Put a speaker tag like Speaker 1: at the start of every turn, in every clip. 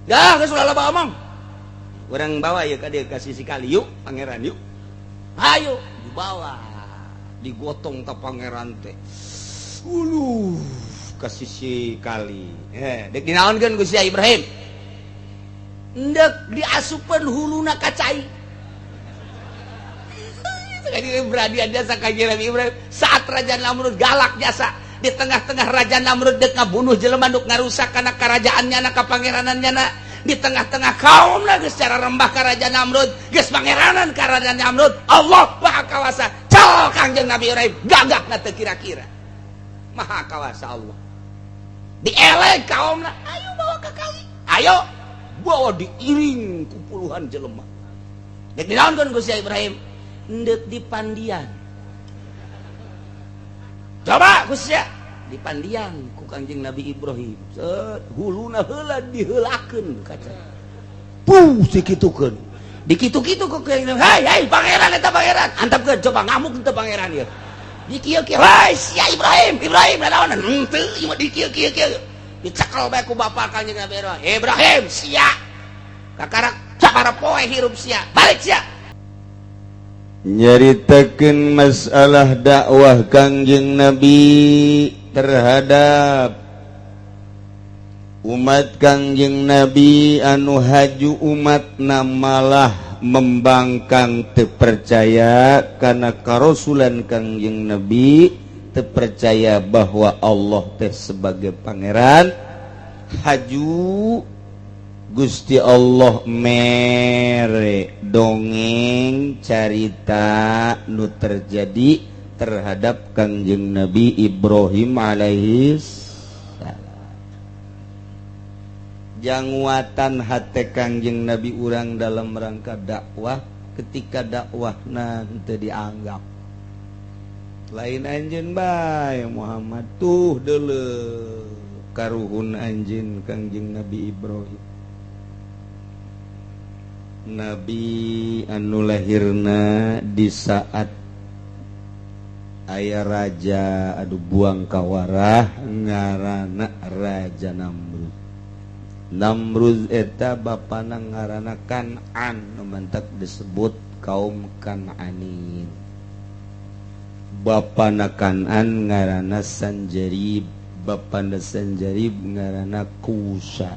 Speaker 1: Ya, geus ulah loba omong. Urang bawa ya ka dieu ka sisi kali yuk, pangeran yuk. Ayo dibawa. Digotong ka pangeran teh. Uluh, ka sisi kali. Eh, dek dinaonkeun ku sia Ibrahim? Ndek diasupeun huluna ka cai. Jadi berani jasa kanjeng Nabi Ibrahim saat Raja Namrud galak jasa di tengah-tengah Raja Namrud dek ngabunuh jelema, duk ngarusak kana karajaannya na, kapangeranan na, di tengah-tengah kaum lah geus secara rembah ka Raja Namrud, geus pangeranan ka Raja Namrud. Allah Maha Kawasa cal Kangjeng Nabi Ibrahim gagah na teu kira-kira. Maha Kawasa Allah dielek kaum lah, ayo bawa ke kali, ayo bawa, diiring ku puluhan jelema. Dek dinaonkeun ku si Ibrahim? Ndek dipandian. Coba ku sia dipandian ku Kangjeng Nabi Ibrahim. Set, huluna heula diheulakeun kaca puh sikitukeun, dikitu-kitu ku Kangjeng. Hai hai pangeran, eta pangeran antapkeun, coba ngamuk teu pangeran ieu. Di kieu kieu, hai sia Ibrahim, Ibrahim nanaonan henteu ieu mah, di kieu kieu kieu, dicekel bae ku bapak Kangjeng Nabi Ibrahim. Ibrahim sia kakarak sabaraha poe hirup sia, balik sia.
Speaker 2: Nyaritakeun masalah dakwah Kangjeng Nabi terhadap umat Kangjeng Nabi anu haju umat malah membangkang, terpercaya karena karasulan Kangjeng Nabi, terpercaya bahwa Allah teh sebagai pangeran. Haju Gusti Allah mere dongeng carita nu terjadi terhadap Kangjeng Nabi Ibrahim alaihis salam. Janguatan hate Kangjeng Nabi urang dalam rangka dakwah, ketika dakwah nanti dianggap lain anjeun bae Muhammad tuh dulu karuhun anjeun Kangjeng Nabi Ibrahim, Nabi anu lahirna di saat aya raja aduh buang kawarah ngarana Raja Namrud. Namrud eta bapana ngarana Kan'an, nu mantak disebut kaum Kan'anin. Bapana Kan'an ngarana Sanjarib, bapana Sanjarib ngarana Kusa,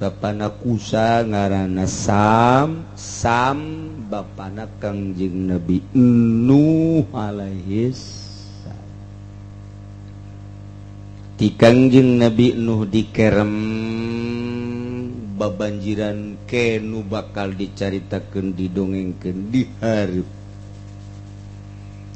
Speaker 2: bapana Kusa ngaranna Sam, Sam bapana Kangjeng Nabi Nuh alaihis salam. Ti Kangjeng Nabi Nuh dikerem babanjiran ke nu bakal dicaritakeun, didongengkeun di hareup.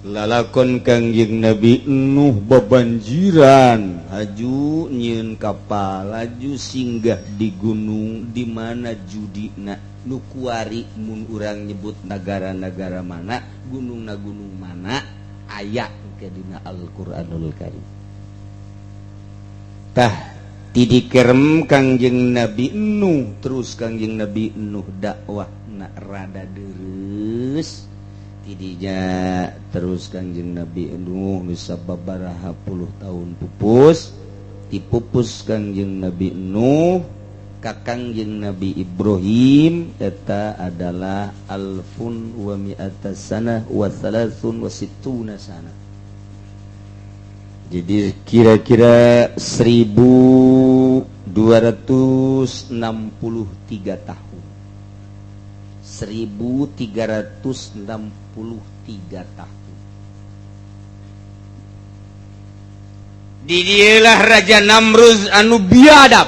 Speaker 2: Lalakon Kangjeng Nabi Nuh babanjiran, haju nyieun kapal, laju singgah di gunung di mana judina nu kuari mun urang nyebut negara-negara mana, gunung na gunung mana, aya ke dina Al-Qur'anul Karim. Tah, ti dikerem Kangjeng Nabi Nuh, terus Kangjeng Nabi Nuh dakwah na rada deres tidinya. Terus Kangjeng Nabi Nuh bisa babaraha puluh tahun pupus. Dipupus Kangjeng Nabi Nuh ka Kangjeng Nabi Ibrahim eta adalah alfun wa mi'ata sanah wa thalathun wa sittuna sana. Jadi kira-kira 1263 tahun, 1363 tahun. Didilah Raja Namruz anu biadab,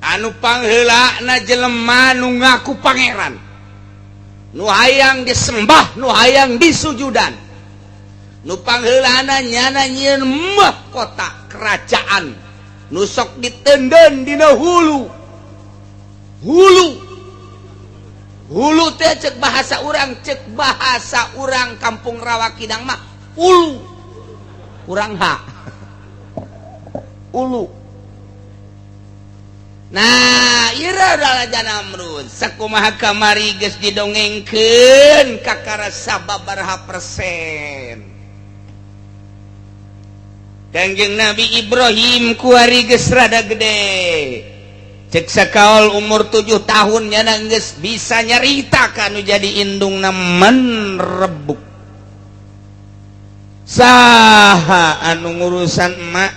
Speaker 2: anu pangheulana jelema nu ngaku pangeran, nu hayang disembah, nu hayang disujudan, nu pangheulana nyana nyieun mahkota kerajaan nu sok ditenden dina hulu. Hulu, hulu teh cek bahasa urang, cek bahasa urang kampung Rawa Kidang mah ulu, kurang ha ulu. Nah, ira Raja Namrud sakumaha kamari geus didongengkeun kakara sababaraha persen. Kangjeng Nabi Ibrahim kuari geus rada gede. Cek sakaol umur 7 tahun nyana geus bisa nyarita kanu jadi indungna man rebuk. Saha anu ngurusan emak?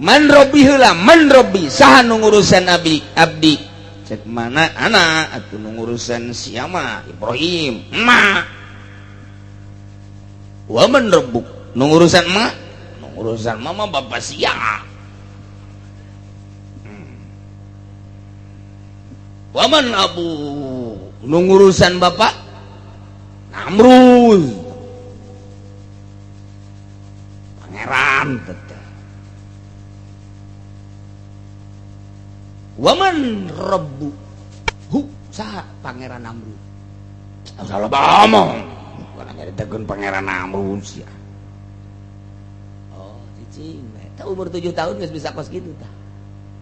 Speaker 2: Man robbi heula, man robbi saha nu ngurusan abdi? Abdi. Cek mana anak atuh nu ngurusan siapa? Ibrahim, emak. Waman rebuk nu ngurusan emak, nu ngurusan mama bapak sia. Waman abu nu ngurusan bapak Namrud, pangeran teteh. Waman rebuk hu saha pangeran Namrud? Salah ngomong. Nyaritakeun pangeran Namrud sia. Oh, cicing. Eta umur 7 tahun geus bisa kos kitu tah.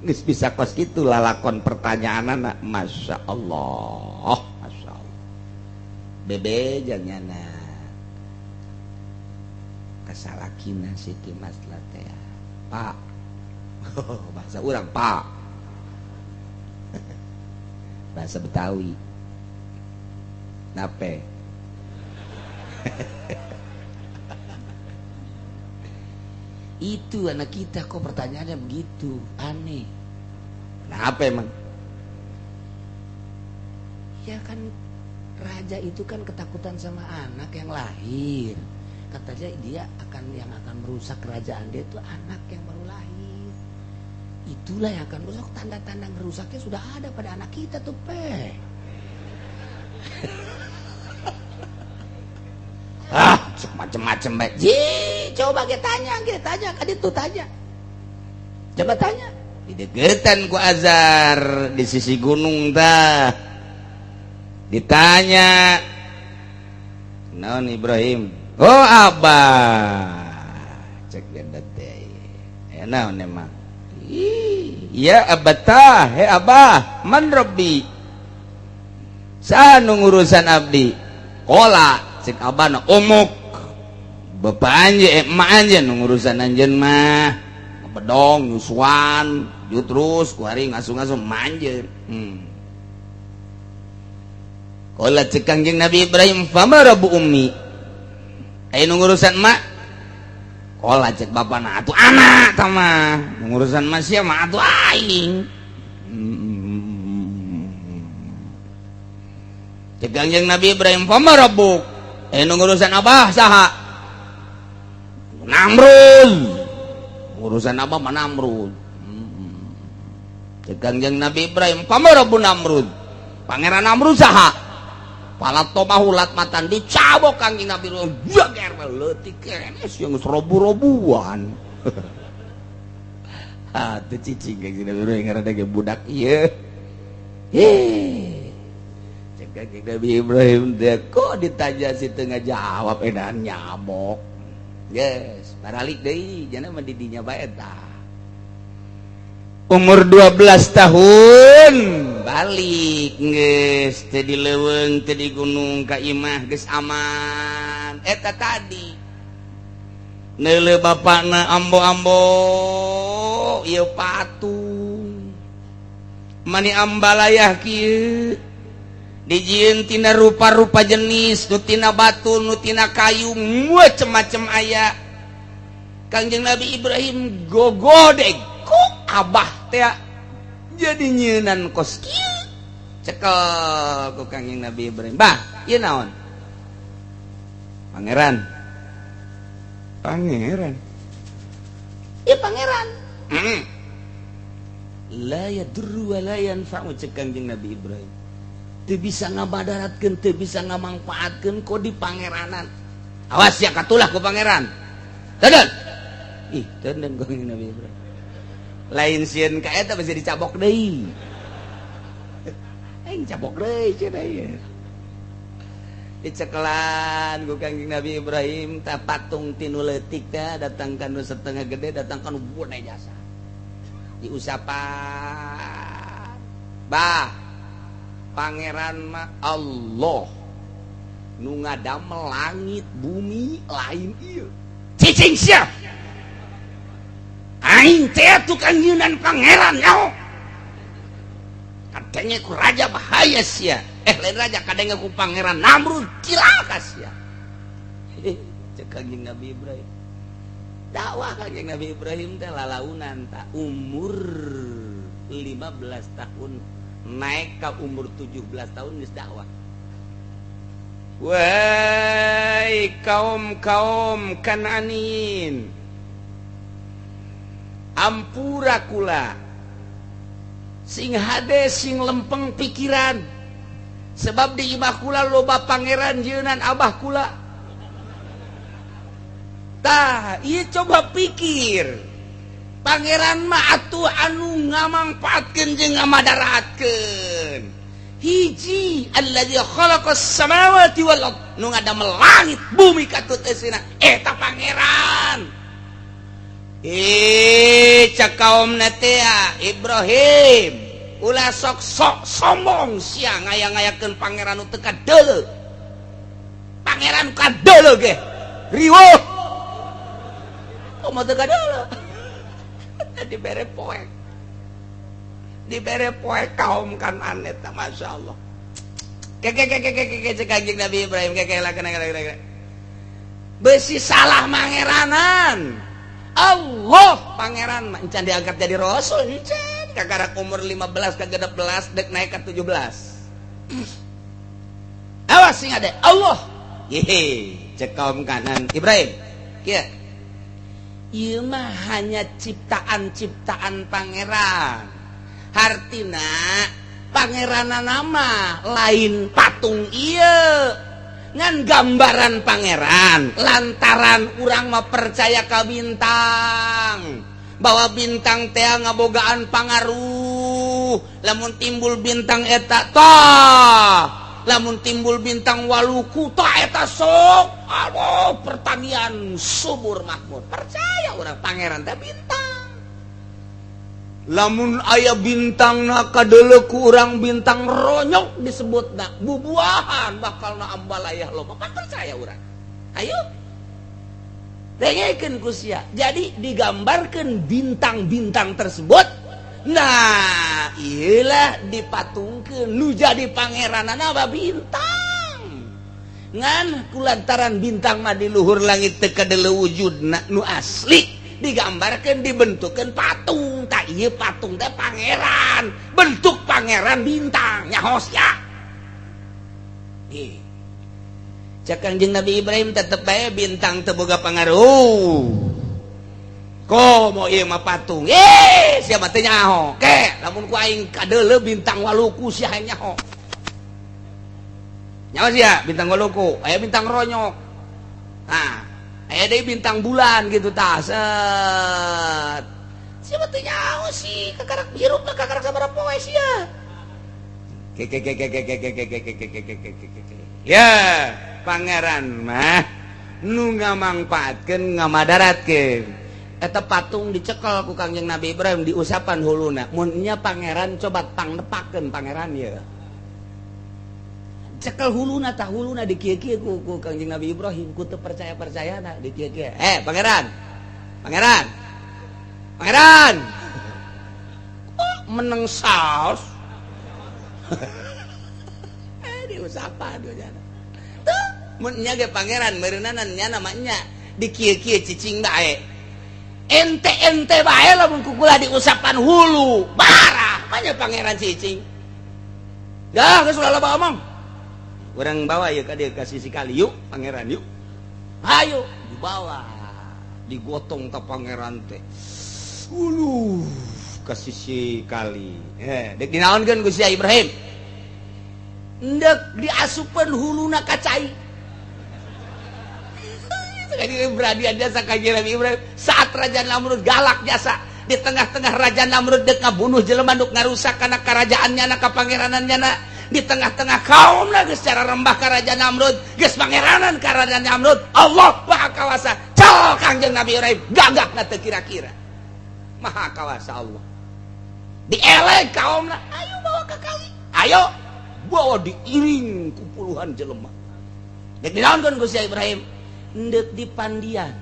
Speaker 2: Geus bisa kos kitu lalakon pertanyaanana, Masya Allah, Masya Allah. Bebeja nyana. Kasalakina Siti Maslah teh. Pak. Bahasa urang, Pak. Bahasa Betawi. Nape? Itu anak kita kok pertanyaannya begitu aneh. Kenapa emang? Ya kan raja itu kan ketakutan sama anak yang lahir. Katanya dia akan yang akan merusak kerajaan dia itu anak yang baru lahir. Itulah yang akan merusak. Tanda-tanda ngerusaknya sudah ada pada anak kita tuh, pe. Ah, macem-macem baik. Ji, coba kita tanya, kan itu tanya. Coba tanya. Dideketan ku Azar di sisi gunung tah. Ditanya, "Naon Ibrahim?" "Oh, Abah." Cek ganda teh. Ya naon emang? Ya abatah, he Abah, man rabbi? Saha nu ngurusan abdi? Kola cek abana umuk bapak anjeun emak anjeun ngurusan anjeun mah bedong nyusuan ju terus ku hari ngasuh-ngasuh manjeun. Qala cek Kangjeng Nabi Ibrahim fama rabbu ummi, aya nu ngurusan emak? Qala cek bapana atuh anak tah mah ngurusan mah sia mah atuh aing. Cek Kangjeng Nabi Ibrahim fama rabbuk, nu ngurusan abah saha? Namrud. Urusan abah mah Namrud. Cek Kangjeng Nabi Ibrahim fama rabbu Namrud, pangeran Namrud saha? Palatomahu latmatan dicabok Kangjeng Nabi Ibrahim jager leutik keneh sia geus robu-robuan. Ah teu cicing Kangjeng Nabi Ibrahim ngaranna ge budak ieu. Heh. Nabi Ibrahim teh kok ditanya si teu ngajawab edan nyabok. Yes, baralik deui jana mah di dinya bae tah. Umur 12 tahun balik geus teu di leuweung teu di gunung ka imah geus aman. Eta tadi neuleuh bapakna ambo-ambo ieu patung. Mani ambalayah kieu dijieun tina rupa-rupa jenis, nu tina batu, nu tina kayu, macem-macem aya. Kangjeng Nabi Ibrahim gogodeg, kok abah teh jadi nyeunan kos kieu. Cekel ku Kangjeng Nabi Ibrahim. Bah, ieu naon? Pangeran. Pangeran. Ieu pangeran. La yadurru wa la yanfa'u cek Kangjeng Nabi Ibrahim. Teu bisa ngabadaratkeun, teu bisa ngamangpaatkeun kok di pangeranan. Awas ya katulah ku pangeran. Teudeun. Ih, teudeun ku Nabi Ibrahim. Lain sieun ka eta bisa dicabok deui. Aing cabok deui cenah ieu. Dicekelan ku Kangjeng Nabi Ibrahim tah patung tinu leutik teh datang ka nu setengah gede, datang ka nu bone jasa. Diusapan. Bah, pangeran mah Allah.
Speaker 1: Nu ngadamel langit bumi lain ieu. Cicing sia. Aing teh tukang nyeunan pangeran nyaho. Kadenge ku raja bahaya sia. Eh, lain raja, kadenge ku Pangeran Namrud cilaka sia. Cek Kanjeng Nabi Ibrahim. Dakwah Kanjeng Nabi Ibrahim teh lalaunan tak umur 15 tahun naik ke umur 17 tahun geus dakwah. Wahai kaum-kaum Kananin, ampura kula, sing hade, sing lempeng pikiran, sebab di imah kula loba pangeran jieunan abah kula. Tah, ieu coba pikir, pangeran mah atuh anu ngamangpaatkeun jeung ngamadaratkeun. Hiji, alladzi khalaqas samawati wal ard, nu ngadamel langit bumi katut eusina, eta pangeran. Eh, cak kaum teh, "Ibrahim, ulah sok-sok sombong sia, ngaya-ngayakeun pangeran nu teu kadeuleu. Pangeran kadeuleu ge riweuh, komo teu kadeuleu." Dibere poek, dibere poe kaum kan eta, Masya Allah. Keke keke keke keke, cek Kanjeng Nabi Ibrahim, keke lah, kena kena kena besi salah mangeranan Allah. Pangeran mah encan diangkat jadi rasul, encan, kakarak umur 15 ke 16, dek naik ke 17. Awas sing ada Allah. Yehe, cek kaum kanan Ibrahim, kieu, ieu mah hanya ciptaan-ciptaan pangeran. Hartina pangeran nama lain patung ieu, ngan gambaran pangeran, lantaran urang mah percaya ka bintang, bahwa bintang teh ngabogaan pangaruh. Lamun timbul bintang eta tah, lamun timbul bintang waluku tah, eta sok aduh pertanian subur makmur. Percaya urang pangeran teh bintang. Lamun aya bintang na kadeuleu ku urang bintang ronyok, disebut na bubuahan bakal na ambalayah loba. Kan percaya urang. Ayo dengekeun ku sia. Jadi digambarkan bintang-bintang tersebut. Nah, iyalah dipatungkeun nu jadi pangeranana apa bintang. Ngan kulantaran bintang mah di luhur langit teu kadeuleu wujudna nu asli, digambarkan dibentukkan patung. Tak iya, patung teh pangeran, bentuk pangeran bintang nyaho sia. Ih. Cek Kanjeng Nabi Ibrahim, tetep bae bintang teu boga pangaruh, komo ieu mah patung. Eh, siapa teh nyaho ke lamun ku aing kadeuleu bintang waluku, sia nyaho? Nyaho sia bintang waluku aya bintang ronyok? Nah, aya deui bintang bulan gitu tah, set. Siapa teh nyaho sih, kakarak biru mah kakarak sabaraha poe sia. Ke ke ke ke ke ke ke ke ke ke ke ke ke ke ke. Ya, pangeran mah nu ngamangpaatkeun, ngamadaratkeun. Eta patung dicekel ku Kangjeng Nabi Ibrahim, diusapan huluna. Mun nya pangeran, coba pangnepakeun pangeran ieu. Cekel huluna tah, huluna di kieu-kieu ku Kangjeng Nabi Ibrahim, ku teu percaya-percayana di kieu-kieu. Eh, pangeran. Pangeran. Pangeran. Oh, meneng saos. Eh, diusapan jana. Tuh, mun nya ge pangeran meureunanan nya namanya di kieu-kieu cicing bae. Ente-ente bae lamun ku kula diusapan hulu, barah manya pangeran cicing. Dah, geus ulah loba omong. Urang bawa ya ka dieu ka sisi kali yuk, pangeran yuk. Ayo, dibawa. Digotong ka pangeran teh. Uluh, ka sisi kali. Eh, dek dinaonkeun ku sia Ibrahim? Ndek diasupeun huluna ka cai. Berani jasa Kanjeng Nabi Ibrahim saat Raja Namrud galak jasa, di tengah-tengah Raja Namrud dek ngabunuh jelema nu ngarusak kana karajaannya na, kapangeranannya na, di tengah-tengah kaum geus secara rembah ka Raja Namrud, geus pangeranan ka Raja Namrud, Allah Maha Kawasa. Cal Kangjeng Nabi Ibrahim gagah na teu kira-kira. Maha Kawasa Allah. Dielek kaum, ayo bawa ke kali, ayo bawa, diiring ku puluhan jelema. Dek dinaonkeun ku si Ibrahim? Endek dipandian.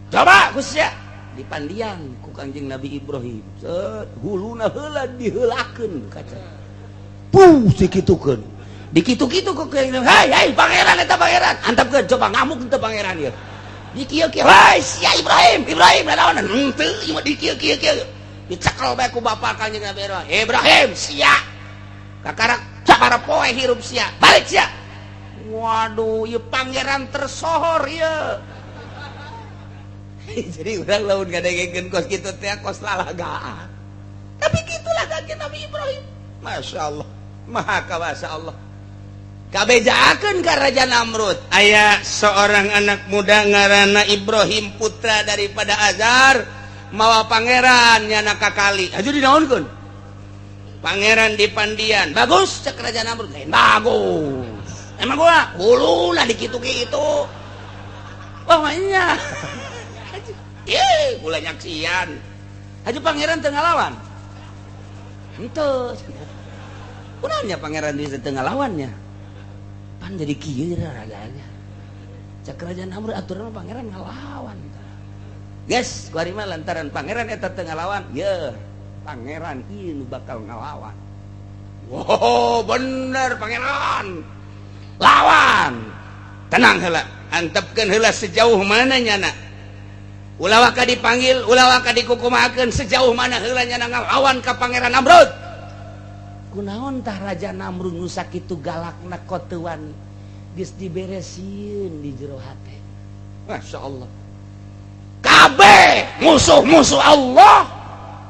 Speaker 1: Coba ku sia dipandian ku Kangjeng Nabi Ibrahim. Set, huluna heula diheulakeun kaca. Puh, sikitukeun. Dikitu-kitu ku Kangjeng. Hai, hai pangeran, eta pangeran. Antapkeun, coba ngamuk teu pangeran ieu. Dikieu-kieu, hai sia Ibrahim, Ibrahim naon? Henteu, ieu mah dikieu-kieu kieu. Dicekel bae ku bapak Kangjeng Nabi Ibrahim. Ibrahim, sia. Kakarak sabaraha poe hirup sia. Balik sia. Waduh, ieu pangeran tersohor ieu. Jadi urang lamun ngadengekeun kos kitu teh kos lalagaan. Tapi gitulah Kanjeng Nabi Ibrahim. Masya Allah, Maha Kawasa Allah. Kabejakeun ka Raja Namrud. Aya seorang anak muda ngaranna Ibrahim, putra daripada Azar, mawa pangeran nyana ka kali. Aju dinaonkeun? Pangeran di pandian. Bagus cek Raja Namrud. Lain bagus. Emang gua huluna dikitu-kitu. Wah, mainnya. Ye, kula nyaksian. Haju pangeran teu ngalawan. Henteu. Kunaonnya pangeran bisa teu ngalawannya? Pan jadi kieu rajanya. Cek Raja Namrud, aturan pangeran ngalawan. Guys, kuari mah lantaran pangeran eta teu ngalawan, ye, pangeran ieu nu bakal ngalawan. Wow, bener pangeran. Lawan. Tenang heula, antepkeun heula sejauh mana nyana. Ulah waka dipanggil, ulah waka dikukumakeun, sejauh mana heula nyana ngalawan ka Pangeran Namrud. Kunaon tah Raja Namrud nu sakitu galakna kok teu wani? Geus diberesieun di jero hate. Masya Allah. Kabeh musuh-musuh Allah,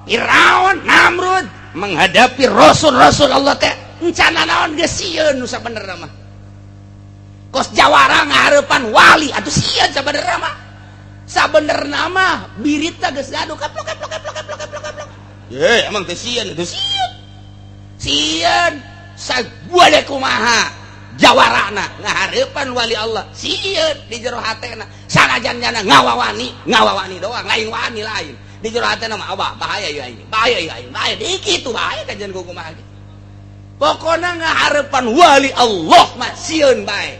Speaker 1: Firaun, Namrud menghadapi rasul-rasul Allah teh encana naon geus sieun nu sabenerna mah. Kos jawara ngahareupan wali atuh sieun sabenerna mah. Sabenerna mah birita geus gaduh, kaplok kaplok kaplok kaplok kaplok kaplok. Ye, emang teh sieun teh sieun. Sieun saguade kumaha jawarana ngahareupan wali Allah sieun di jero hatena, sanajan nyana ngawawani, ngawawani doang, lain wani, lain di jero hatena mah, abah bahaya ya ini, bahaya ya ini, bahaya di kitu bahaya kajian kumaha gitu. Pokona ngahareupan wali Allah mah sieun bae.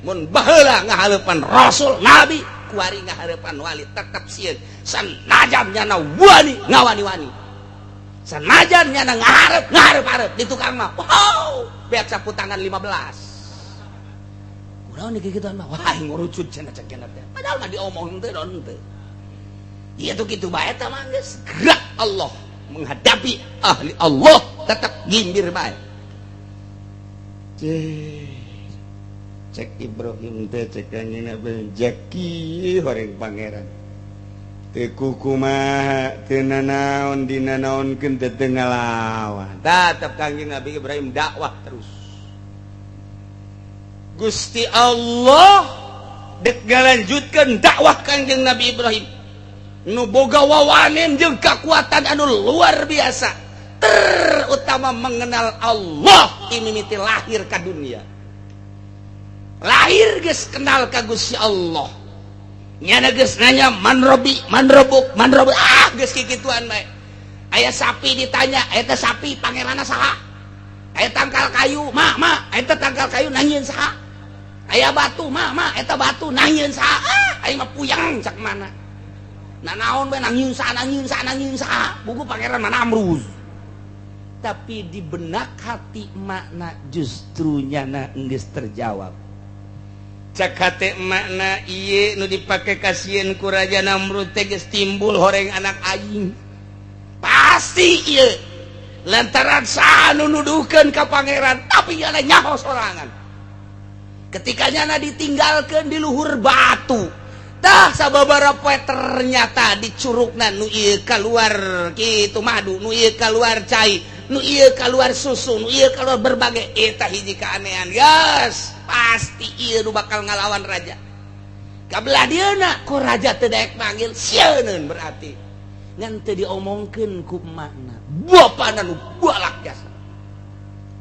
Speaker 1: Mun baheula ngahareupan rasul nabi, kuari ngahareupan wali tetep sieun, sanajan nyana wani ngawani-wani, sanajan nyana ngahareup ngahareup-hareup di tukang mah, wow, beak sapu tangan 15. Kunaon nih kikituan mah, wah, ngurucut cenah cek cenah teh, padahal mah diomong teh don teh. Ieu tuh kitu bae teh mah geus gerak Allah menghadapi ahli Allah tetap gimbir bae. Cek Ibrahim teh, cek Kanjeng Nabi, jaki horeng pangeran teu kukumaha, teu nanaon, dinanaonkeun teu teu ngalawan. Tetep Kanjeng Nabi Ibrahim dakwah terus. Gusti Allah dek ngalanjutkeun dakwah Kanjeng Nabi Ibrahim nu boga wawanen jeung kekuatan anu luar biasa, terutama mengenal Allah. Mimiti lahir ka dunia, lahir geus kenal ka Gusti Allah. Nyana geus nanya man robi, man robuk, man robuk, ah, geus kikituan bae. Aya sapi ditanya, eta sapi pangeranna saha? Aya tangkal kayu, ma, ma, eta tangkal kayu nanyeun saha? Aya batu, ma, ma, eta batu nanyeun saha? Ah, aing mah puyeng cak mana nanaon bae, nangieun saha, nangieun saha, nangieun saha, buku pangeran mana Namrud. Tapi di benak hati makna justru nyana geus terjawab. Cak hate makna, ieu nu dipake kasieun ku Raja Namrud teh geus timbul horeng anak aing pasti ieu, lantaran saha nu nuduhkeun ka pangeran, tapi nyana nyaho sorangan ketika nyana ditinggalkeun di luhur batu. Tah, sababaraha poe ternyata dicurugna nu ieu keluar kitu madu, nu ieu keluar cai, nu ieu keluar susu, nu ieu keluar berbagai. Eta hiji keanehan, gas pasti ieu nu bakal ngalawan raja. Kabelah dieuna ku raja teu daek manggil, sieun berarti ngan teu diomongkeun ku emakna. Bapana nu balak jasa,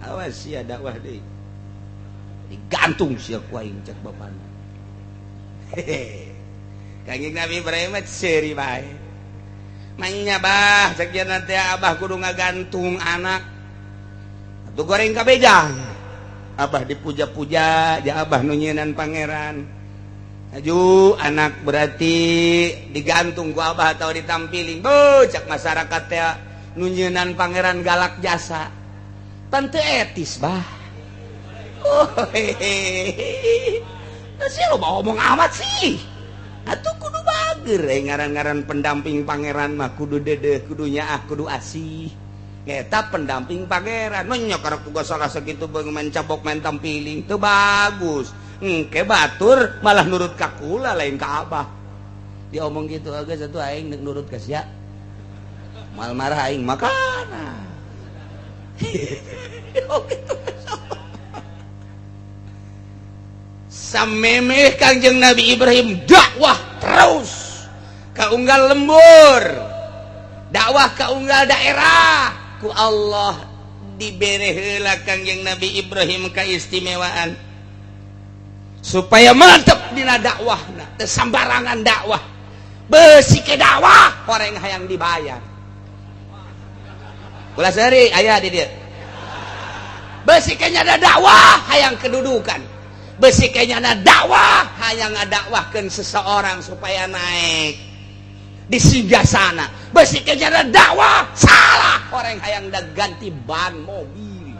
Speaker 1: awas sia dakwah deui, digantung sia ku aing, cek bapana. Hehe, Kangjeng Nabi Ibrahim mah seuri bae. Manya bah, cek nanti abah kudu ngagantung anak. Atuh goreng kabejang.
Speaker 2: Abah dipuja-puja ja Abah nu nyienan pangeran. Aju anak berarti digantung ku Abah atau ditampiling. Beuh, cak masyarakat teh nu nyienan pangeran galak jasa. Tante etis bah. Oh, hehehe. Sih lo mau ngomong amat sih. Atuh kudu bager ngaran-ngaran pendamping pangeran mah kudu dedeh, kudu nyaah, kudu asih. Eta pendamping pangeran nya karek tugas salah sakitu main cabok main tampiling teu bagus. Engke batur malah nurut ka kula lain ka Abah. Dia omong gitu agak satu aing nek nurut ka sia. Mal marah aing makana. Oh gitu. Samemeh Kangjeng Nabi Ibrahim dakwah terus ka unggal lembur, dakwah ka unggal daerah, ku Allah dibere heula Kangjeng Nabi Ibrahim keistimewaan supaya mantep dina dakwahna, teu sambarangan dakwah. Besi ke dakwah horeng hayang dibayar. Ulah seuri aya di dieu. Besi ke nyada dakwah hayang kedudukan. Besi ke nyada dakwah hayang ngadakwahkeun seseorang supaya naik di singgasana. Besi ke nyada dakwah salah orang hayang da ganti ban mobil.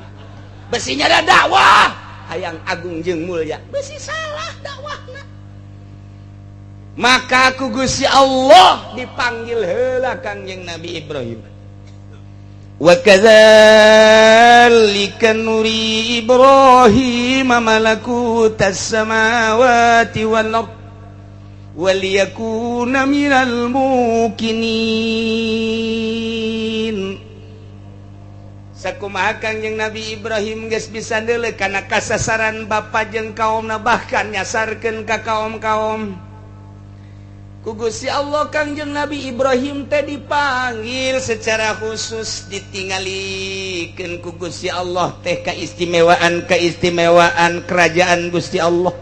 Speaker 2: Besi nyada dakwah hayang agung jeung mulia. Besi salah dakwahna. Maka ku Gusti Allah dipanggil heula Kangjeng Nabi Ibrahim. Wa kadzalika nuri Ibrahim malakutas samawati wal ard waliyakuna minal mukinin. Sakumaha Kangjeng Nabi Ibrahim geus bisa deuleu kana kasasaran bapa jeung kaumna, bahkan nyasarkeun ka kaum-kaum. Ku Gusti Allah Kangjeng Nabi Ibrahim teh dipanggil secara khusus, ditinggalikeun ku Gusti Allah teh keistimewaan-keistimewaan kerajaan Gusti Allah.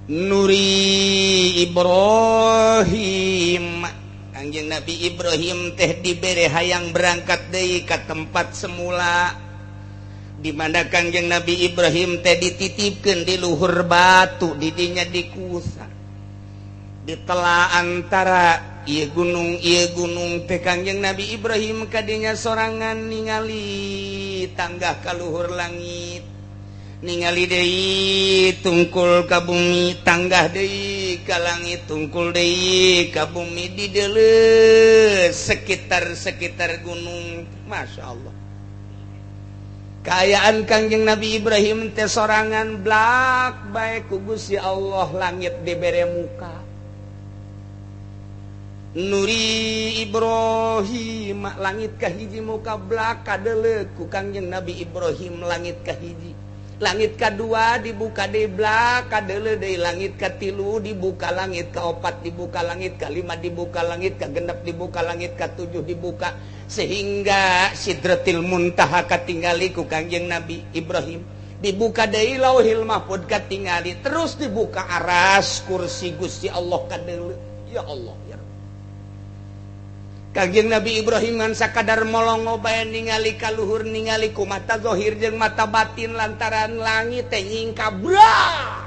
Speaker 2: Nuri Ibrahim, Kangjeng Nabi Ibrahim teh dibere hayang berangkat deui ka tempat semula di mana Kangjeng Nabi Ibrahim teh dititipkeun di luhur batu, didinya dikusa di tela antara ieu gunung teh. Kangjeng Nabi Ibrahim kadinya sorangan ningali tanggah ka luhur langit, ningali deui tungkul ka bumi, tanggah deui ka langit, tungkul deui ka bumi, di deuleu sekitar-sekitar gunung. Masya Allah, kaayaan Kangjeng Nabi Ibrahim teh sorangan blak bae ku Gusti Allah langit dibere muka. Nuri Ibrahim langit kahiji muka blak kadeuleu ku Kangjeng Nabi Ibrahim langit kahiji, langit kedua dibuka deui blak kadeuleu deui, langit katilu dibuka, langit kaopat dibuka, langit kalima dibuka, langit kagenep dibuka, langit katujuh dibuka, sehingga Sidratil Muntaha katingali ku Kangjeng Nabi Ibrahim. Dibuka deui Lauhil Mahfud katingali, terus dibuka aras kursi Gusti Allah kadeuleu. Ya Allah ya Rabb. Kangjeng Nabi Ibrahim ngan sakadar molongo bae ningali ka luhur, ningali ku mata zahir jeung mata batin, lantaran langit teh nyingkabrak.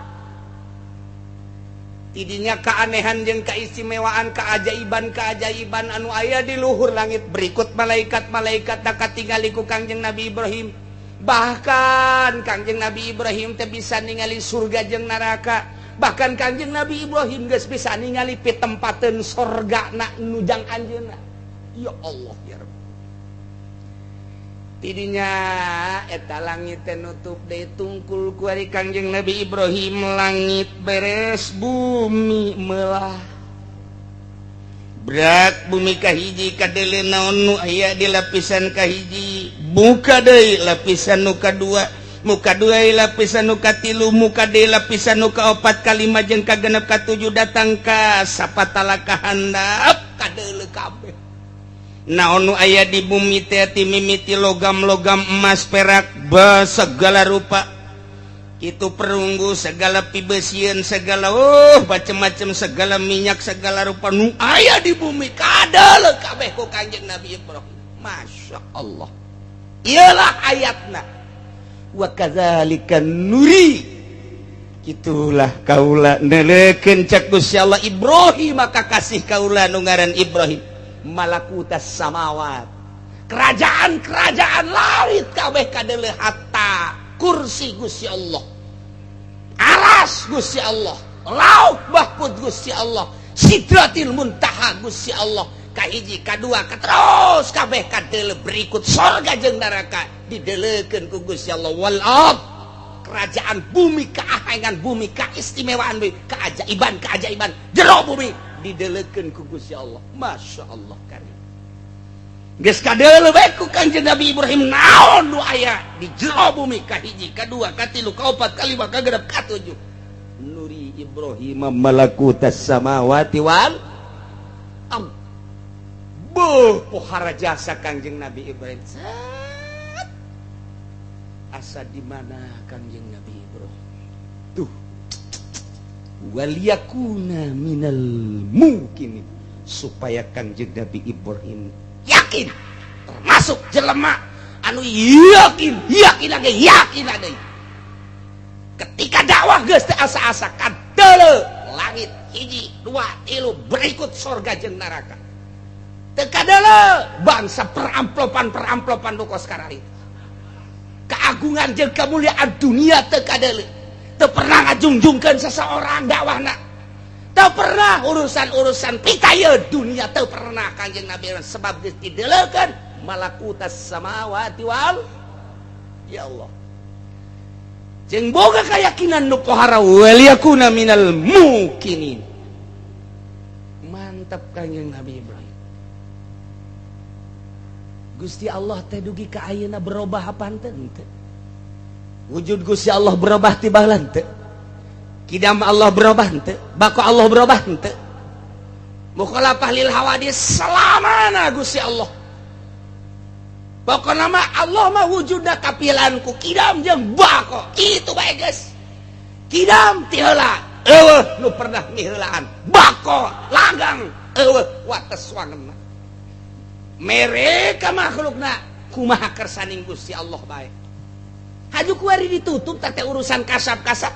Speaker 2: Tidinya keanehan jeung keistimewaan, keajaiban-keajaiban anu aya di luhur langit berikut malaikat-malaikat tak katingali ku Kangjeng Nabi Ibrahim. Bahkan Kangjeng Nabi Ibrahim teh bisa ningali surga jeung neraka. Bahkan Kangjeng Nabi Ibrahim geus bisa ningali pitempateun sorga na nujang anjeunna. Ya Allah ya Rabb. Tidinya eta langit teh nutup deui tungkul ku ari Kangjeng Nabi Ibrahim, langit beres bumi melah. Brak bumi kahiji kadeuleu naon nu aya di lapisan kahiji, buka deui lapisan nu kadua, muka dua lapisan nu katilu, muka deui lapisan nu kaopat, kalima jeung kagenep, katujuh, datang ka sapatala ka handap kadeuleu kabeh. Naon nu aya di bumi teh mimiti logam-logam emas, perak, segala rupa itu, perunggu, segala pibesieun, segala oh macem-macem, segala minyak, segala rupa nu aya di bumi kadeuleu kabeh ku Kangjeng Nabi Ibrahim. Masya Allah, iyalah ayatna. Wa kadzalika nuri, itulah kaula neuleukeun, cek Gusti Allah, Ibrahim, maka kasih kaula nu ngaran Ibrahim malakutas samawat, kerajaan-kerajaan langit kabeh kadeuleu, hatta kursi Gusti Allah, aras Gusti Allah, Lauh Mahfud Gusti Allah, Sidratil Muntaha Gusti Allah, kahiji, kadua, terus kabeh kadeuleu, berikut sorga jeung neraka dideleukeun ku Gusti Allah, wal ard, kerajaan bumi, keahengan bumi, keistimewaan bumi, keajaiban keajaiban jero bumi dideleukeun ku Gusti Allah. Masya Allah karim. Geus kadeuleu bae ku Kanjeng Nabi Ibrahim naon nu aya di jero bumi, kahiji, kadua, katilu, kaopat, kalima, kagenep, katujuh. Nuri Ibrahim malakutas samawati wal ard. Beuh, pohara jasa Kangjeng Nabi Ibrahim. Set. Asa di mana Kangjeng Nabi Ibrahim tuh? Waliyakuna minal mungkin, supaya Kangjeng Nabi Ibrahim yakin, termasuk jelema anu yakin, yakin lagi, yakin lagi. Ketika dakwah geus teu asa-asa, kadeuleu langit hiji, dua, tilu, berikut sorga jeung neraka. Teu kadeuleu bangsa peramplopan peramplopan nu kos kararitu. Keagungan jeung kemuliaan dunia teu kadeuleu. Teu pernah ngajungjungkeun seseorang dakwahna, teu pernah urusan-urusan pitayeun dunia, teu pernah Kanjeng Nabi, sebab geus dideleukeun malakutas samawati wal. Ya Allah, jeung boga keyakinan nu pohara, waliyakuna minal mukinin. Mantap Kanjeng Nabi Ibrahim. Gusti Allah teh dugi ka ayeuna berubah apa henteu? Henteu. Wujud Gusti Allah berubah ti baheula henteu? Kidam Allah berubah henteu? Bako Allah berubah henteu? Mukhalafah lil hawadis selamana Gusti Allah. Pokokna mah Allah mah wujudna kapilan ku kidam jeung bako. Kitu bae geus. Kidam ti heula eueuh nu pernah miheulaan. Bako langgang, eueuh wates wangenna. Mereka makhlukna kumaha kersaning Gusti Allah bae. Haju kuari ditutup teh urusan kasab-kasab.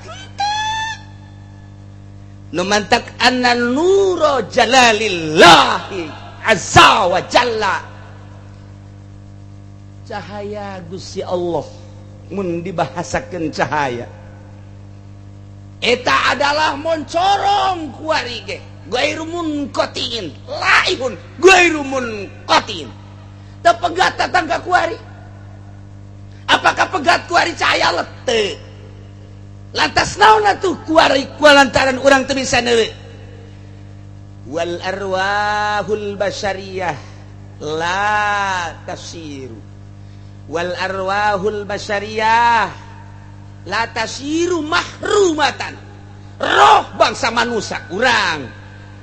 Speaker 2: Nu mantak anna nuro jalalillahi azza wa jalla, cahaya Gusti Allah, mun dibahasakeun cahaya eta adalah moncorong kuari ge gairu munqatiin, laihun gairu munqatiin, teu pegat datang ka kuari. Apakah pegat kuari cahaya? Lete. Lantas naon atuh kuari kulantaran urang teu bisa neuleuh? Wal arwahul basyariyah la tasiru, wal arwahul basyariyah la tasiru mahrumatan. Roh bangsa manusia kurang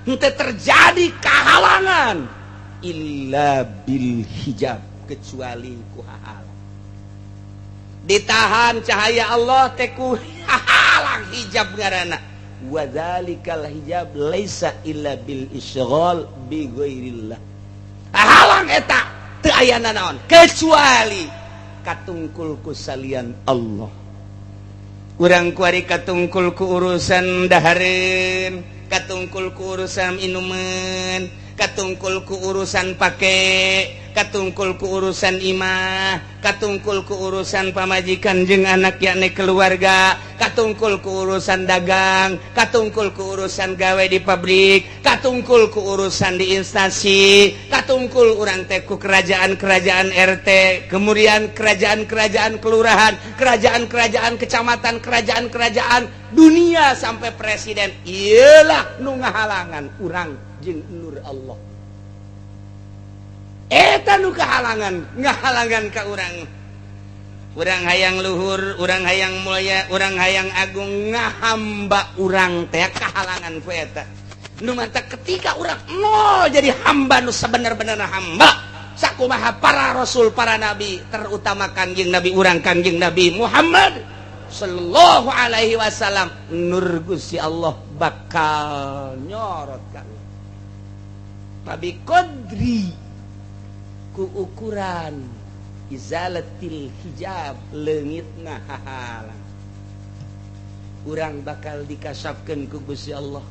Speaker 2: henteu terjadi kehalangan illa bil hijab, kecuali ku hahalang. Ditahan cahaya Allah teh ku hahalang, hijab ngaranna. Wa dzalikal hijab laisa illa bil isghal bi ghairillah. Hahalang eta teu aya nanaon kecuali katungkul ku salian Allah. Urang kuari katungkul ku urusan dahareun, katungkul ku urusan inuman, katungkul ku urusan pake, katungkul ku urusan imah, katungkul ku urusan pamajikan jeung anak, yakni keluarga, katungkul ku urusan dagang, katungkul ku urusan gawe di pabrik, katungkul ku urusan di instansi, katungkul urang teh ku kerajaan-kerajaan RT, kemudian kerajaan-kerajaan kelurahan, kerajaan-kerajaan kecamatan, kerajaan-kerajaan dunia sampai presiden. Iyalah nu ngahalangan urang jeung nur Allah. Eta nu kehalangan, ngahalangan ka urang. Urang hayang luhur, urang hayang mulia, urang hayang agung, ngahamba urang teh kahalangan ku eta. Nu mantak ketika urang nol jadi hamba nu sebenar-benar hamba, sakumaha para rasul, para nabi, terutama Kangjeng Nabi urang, Kangjeng Nabi Muhammad sallallahu alaihi wasallam, nur Gusti Allah bakal nyorot ka Pabi qadri, ku ukuran.
Speaker 1: Izalatil hijab, leungitna hahalang. Urang bakal dikasafkeun ku Gusti Allah.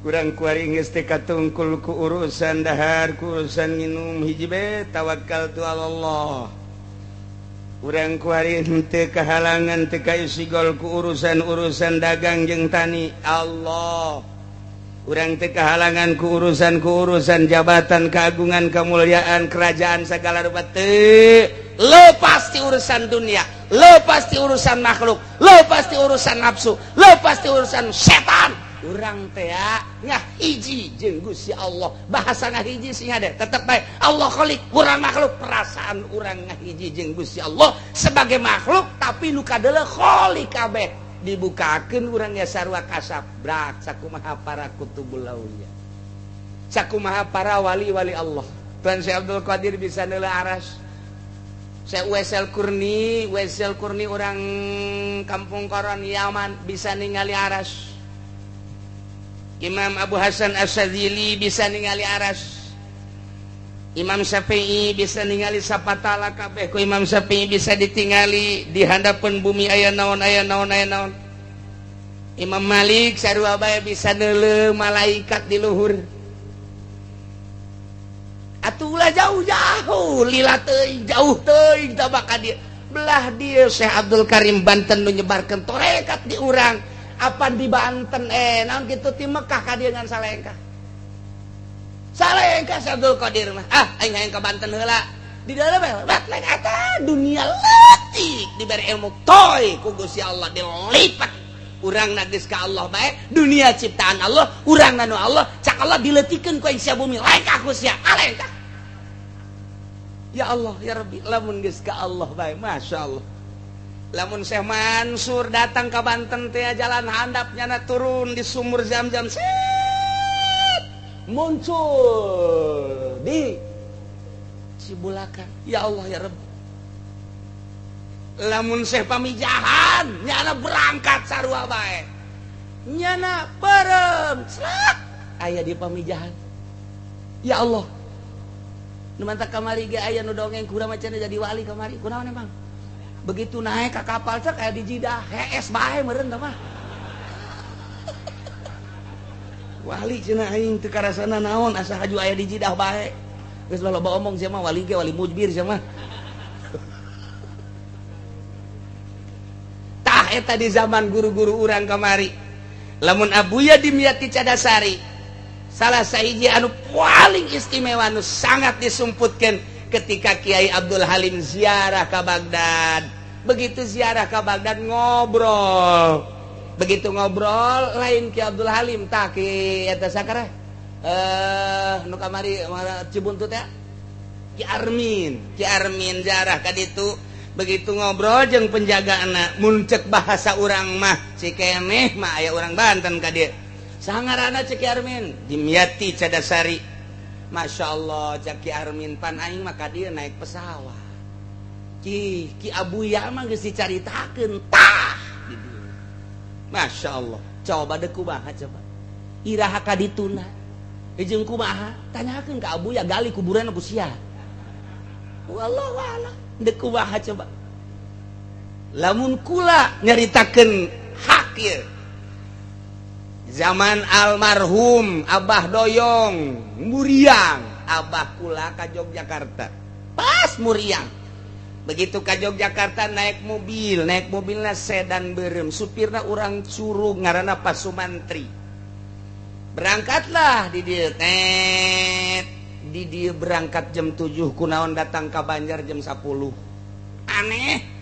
Speaker 2: Kurang kuari geus teu katungkul ku urusan dahar, ku urusan nginum, hiji be tawakal tu Allah. Urang kuari henteu kahalangan, teu kaisigol ku urusan-urusan dagang jeung tani, Allah. Urang teu kahalangan ku urusan jabatan, keagungan, kemuliaan, kerajaan, segala rupa teu.
Speaker 1: Lepas ti urusan dunia, lepas ti urusan makhluk, lepas ti urusan nafsu, lepas ti urusan setan. Urang teh ngahiji jeung Gusti Allah. Bahasa ngahiji sih ada tetep baik Allah khalik, urang makhluk. Perasaan urang ngahiji jeung Gusti Allah sebagai makhluk, tapi nu kadeuleu khalik kabeh. Dibukakeun urang ya sarua kasab brak, sakumaha para kutubul aulia, sakumaha para wali-wali Allah. Tuan Syekh Abdul Qadir bisa neuleuh aras. Syekh Uwaisul Qurni, Uwaisul Qurni orang Kampung Koron Yaman, bisa ningali aras. Imam Abu Hasan Asyadzili bisa ningali aras. Imam Syafi'i bisa ningali sapatala kabeh. Ku Imam Syafi'i bisa ditingali di handapeun bumi aya naon, aya naon, aya naon. Imam Malik sarua bae bisa neuleuh malaikat di luhur. Atuh ulah jauh-jauh, lila teuing, jauh teuing tabaka dia. Belah dia Syekh Abdul Karim Banten nu nyebarkeun tarekat di urang. Apa di Banten naon kitu ti Mekah ka dieu ngan salengkah. Salengkah Syekh Abdul Qadir mah. Ah, aing hayang ka Banten heula. Di dalam bat lain eta dunia leutik diberi ilmu toy ku Gusti Allah dilipat. Urang geus ka Allah bae, dunia ciptaan Allah, urang nu Allah, cak Allah dileutikeun ku aing sia bumi, lengkah ku sia, alengkah. Ya Allah, ya Rabbi, lamun geus ka Allah bae, Masya Allah. Lamun Syekh Mansur datang ke Banten teh jalan handap nyana turun di sumur Zam-Zam, set muncul di Cibulakan. Ya Allah, ya Rabbi. Lamun Syekh Pamijahan nyana berangkat sarua bae, nyana perem slak aya di Pamijahan. Ya Allah, nu mantak kamari ge aya nu dongeng kurang macam jadi wali kamari. Kunaon emang begitu naik ke kapal cek aya di Jidah, hees bae meureun tah mah. Wali cenah aing teu karasana naon, asa haju aya di Jidah bae. Geus loba omong sia mah, wali ge wali mujbir sia mah. Tah eta di zaman guru-guru urang kamari. Lamun Abuya Dimyati Cadasari salah sahiji anu paling istimewa anu sangat disumputkeun ketika Kiai Abdul Halim ziarah ke Baghdad. Begitu ziarah ke Baghdad ngobrol, begitu ngobrol lain Ki Abdul Halim tah ki eta sakara nu kamari Cibuntut ya, Ki Armin. Ki Armin ziarah ka ditu, begitu ngobrol jeung penjaga anak muncek bahasa urang mah si keneh mah aya urang Banten ka dieu. Sangarana cek Ki Armin? Dimyati Cadasari. Masya Allah, cek Ki Armin, pan aing mah ka dieu naik pesawat. Ki Ki Abuya mah geus dicaritakeun tah di dieu. Masya Allah, coba deh kumaha, coba iraha ka dituna jeung kumaha, tanyakeun ka Abuya, gali kuburan ku sia. Wallahu a'lam, dek kumaha coba. Lamun kula nyaritakeun hak ieu zaman almarhum Abah Doyong Muriang, Abah kula ka Yogyakarta pas Muriang. Begitu ka Yogyakarta naik mobil, naik mobilnya sedan berem, supirna urang Curug ngaranna Pak Sumantri. Berangkatlah di dieu tet, di dieu berangkat jam 7, kunaon datang ka Banjar jam 10. Aneh.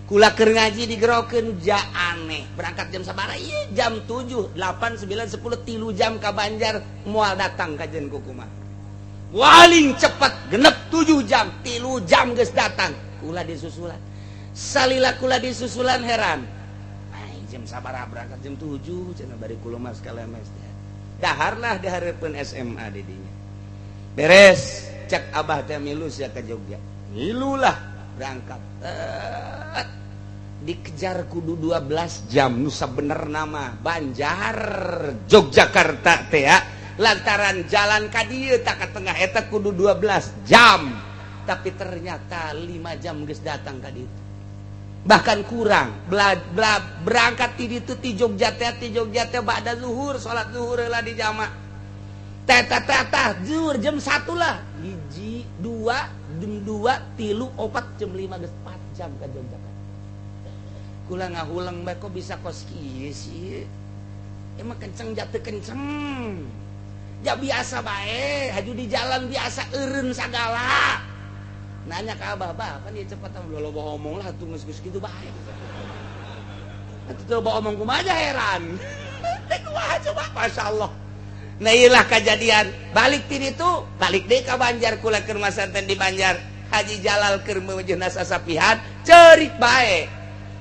Speaker 1: Kula keur ngaji digerokeun ja aneh. Berangkat jam sabaraha? Ieu jam 7, 8, 9, 10, 3 jam ka Banjar moal datang ka jeung kumaha. Paling cepat genep 7 jam, 3 jam geus datang. Kula disusulan. Salila kula disusulan heran. Ai jam sabaraha berangkat jam 7 cenah bari kula mas kalemes teh. Daharlah di hareupeun SMA di dinya. Beres cek Abah teh milu sia ka Jogja. Milulah berangkat. Dikejar kudu 12 jam nu sabenerna nama Banjar Yogyakarta teh ya. Lantaran jalan ka dieu tak ka tengah eta kudu 12 jam. Tapi ternyata 5 jam geus datang ka ditu. Bahkan kurang. Bla, bla, berangkat ti ditu ti Jogja teh ba'da zuhur, salat zuhur heula di jamak. Teta teta zuhur jam 1 lah. 1, 2, jam 2, 3, 4, jam 5 geus 4 jam ka Jogja. Kula ngahulang bae kok bisa kos kieu sih. Emang kenceng jatuh kenceng. Ja biasa bae, haju di jalan biasa eureun sagala. Nanya ke abah, "Bah, kan dia cepat loba omong lah atuh geus kitu bae." Atuh loba omong kumaha heran. Teh kumaha coba, masyaallah. Nah iyalah kejadian. Balik ti ditu, balik deui ka Banjar kula keur masanten di Banjar. Haji Jalal keur meujeuhna sasapihan, ceurik bae.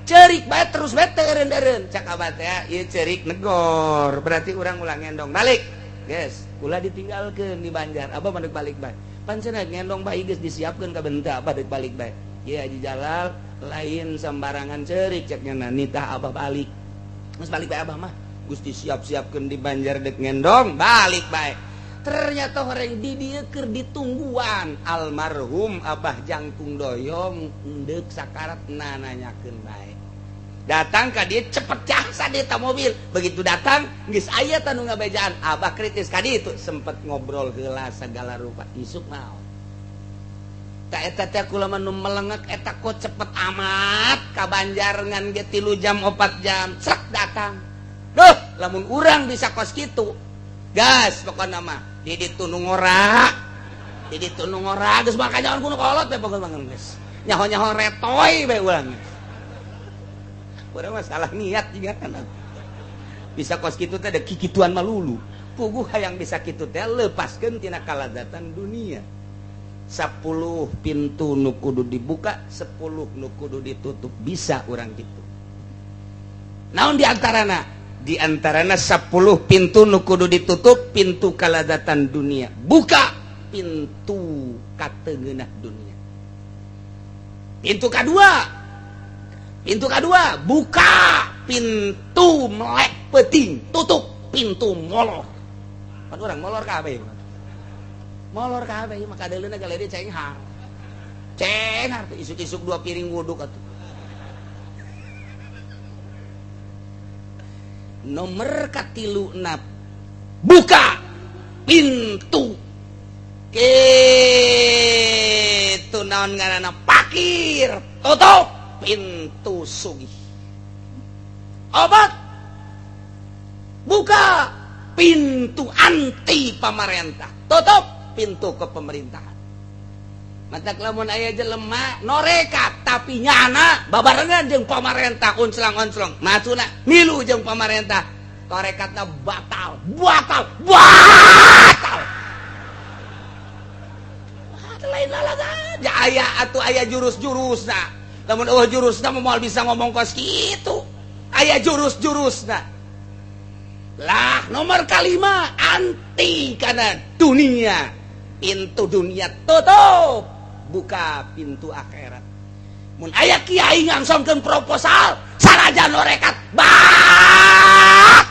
Speaker 1: Ceurik bae terus bae teu eureun-eureun. Cak abah teh, ieu ceurik negor. Berarti urang ulang ngendong balik. Guys, kula ditinggalkeun di Banjar. Abah mah balik bae. Pan cenah ngendong bae geus disiapkeun ka benta abah deuk balik bae. Ieu Haji Jalal lain sembarangan ceurik cek nya nitah abah balik. Geus balik bae abah mah. Geus disiap-siapkeun di Banjar deuk ngendong, balik bae. Ternyata orang di dieu keur ditungguan almarhum Abah Jangkung Doyong deuk sakarat nananyakeun bae. Datang ka dia cepet jasa dia ta mobil. Begitu datang geus aya tanu ngabejaan. Abah kritis ka ditu sempet ngobrol heula segala rupa isuk maot. Ta eta teh kula mah nu melengek eta kok cepet amat ka Banjar ngan ge 3 jam 4 jam cek datang. Duh, lamun urang bisa kos kitu. Gas pokona mah di ditu nu ngora. Di ditu nu ngora geus mah kanyaon kudu kolot we pokona mah geus. Nyaho-nyaho retoy bae urang. Urang mah salah niat juga kan. Bisa kos kitu teh ada kikituan malulu. Puguh hayang bisa kitu teh lepaskeun tina kalazatan dunia. 10 pintu nu kudu dibuka, 10 nu kudu ditutup, bisa urang kitu. Naon di antarana? Di antarana 10 pintu nu kudu ditutup, pintu kalazatan dunia. Buka pintu kateungeunah dunia. Pintu kedua, pintu kedua, buka pintu melek peuting, tutup pintu molor. Pan urang molor kabeh. Molor kabeh maka deuleuna galede cenghar. Cenghar isuk-isuk 2 piring wuduk atuh. Nomor katilu na buka pintu kitu naon ngaranna pakir, tutup pintu sugih. Obat buka pintu anti pamarentah, tutup pintu ke pemerintahan. Matak lamun aya jelema norekat tapi nyana babarengan jeung pamarentah unclang-onclong, maksudna milu jeung pamarentah, torekatna batal, batal, batal. Lain lalagan aya atuh aya jurus-jurusna. Lamun eueuh jurusna moal bisa ngomong kos kitu. Aya jurus-jurusna. Lah nomor kalima anti kana dunia. Pintu dunia tutup, buka pintu akhirat. Mun aya kiai ngangsongkeun proposal sanajan norekat bak.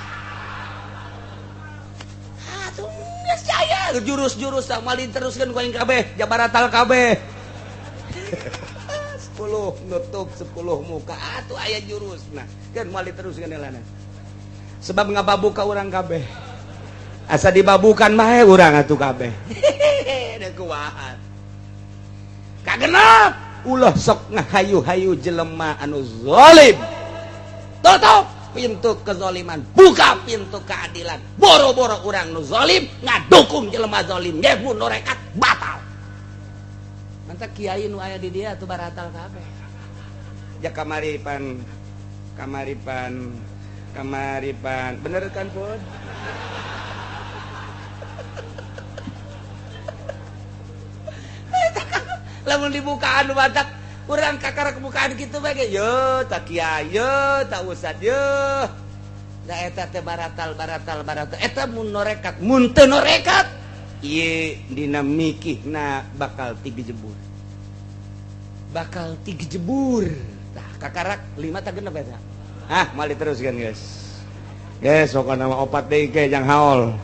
Speaker 1: Atuh geus aya jurus-jurus moal diteruskeun ku aing kabeh, jabaratal kabeh. 10 nutup 10 muka atuh aya jurus. Nah, kan moal diteruskeun heulana. Sebab ngababuka urang kabeh. Asa dibabukan mah urang atuh kabeh. Da kuat. Kagenep ulah sok ngahayu-hayu jelema anu zalim. Tutup pintu kezaliman, buka pintu keadilan. Boro-boro urang nu zalim ngadukung jelema zalim, ge mun norekat batal. Mantap kiai nu aya di dia atuh baratal kabeh. Ja kamaripan kamaripan kamaripan bener kan pun? Lamun dibukaan batak urang kakara kebukaan kitu bae ge ye tak kiai ye tak ustad ye. Da eta teh baratal baratal baratal eta mun norekat mun teu norekat ieu dina mikihna bakal tiga jebur. Bakal tiga jebur. Tah kakarak 5 ta genep eta. Ah, moal diteruskeun geus. Geus pokona mah 4 deui ge jang haol.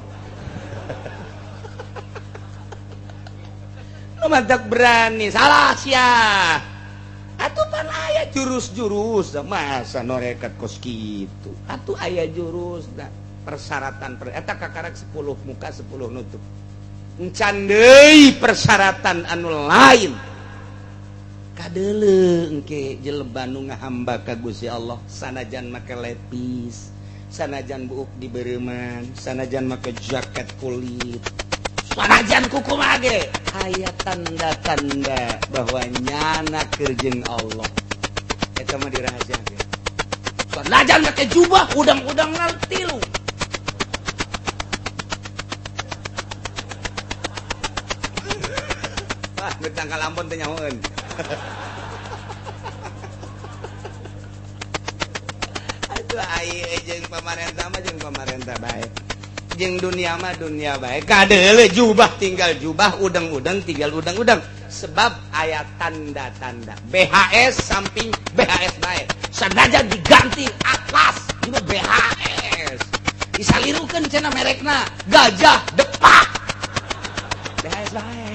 Speaker 1: Nu mantak berani salah sia. Atuh pan aya jurus-jurus masa norekat kos kitu. Atuh aya jurus da persyaratan per eta kakarak 10 muka 10 nutup. Encan deui persyaratan anu lain. Kadeuleu engke jelema nu ngahamba ka Gusti Allah sanajan make lepis, sanajan buuk dibereuman, sanajan make jaket kulit, sanajan kukumaha ge aya tanda-tanda bahwa nyana keur jeung Allah. Eta mah dirahasiakeun. Sanajan make jubah udang-udang tilu. Wah, betang kalampon teh nyahoeun. Atuh ai jeung pamarentah mah jeung pamarentah bae. Jeung dunia mah dunia bae. Kadeuleu jubah tinggal jubah, udang-udang tinggal udang-udang. Sebab aya tanda-tanda. BHS samping BHS bae. Sanajan diganti atlas ieu BHS. Disalirukeun cenah merekna gajah depak. BHS bae.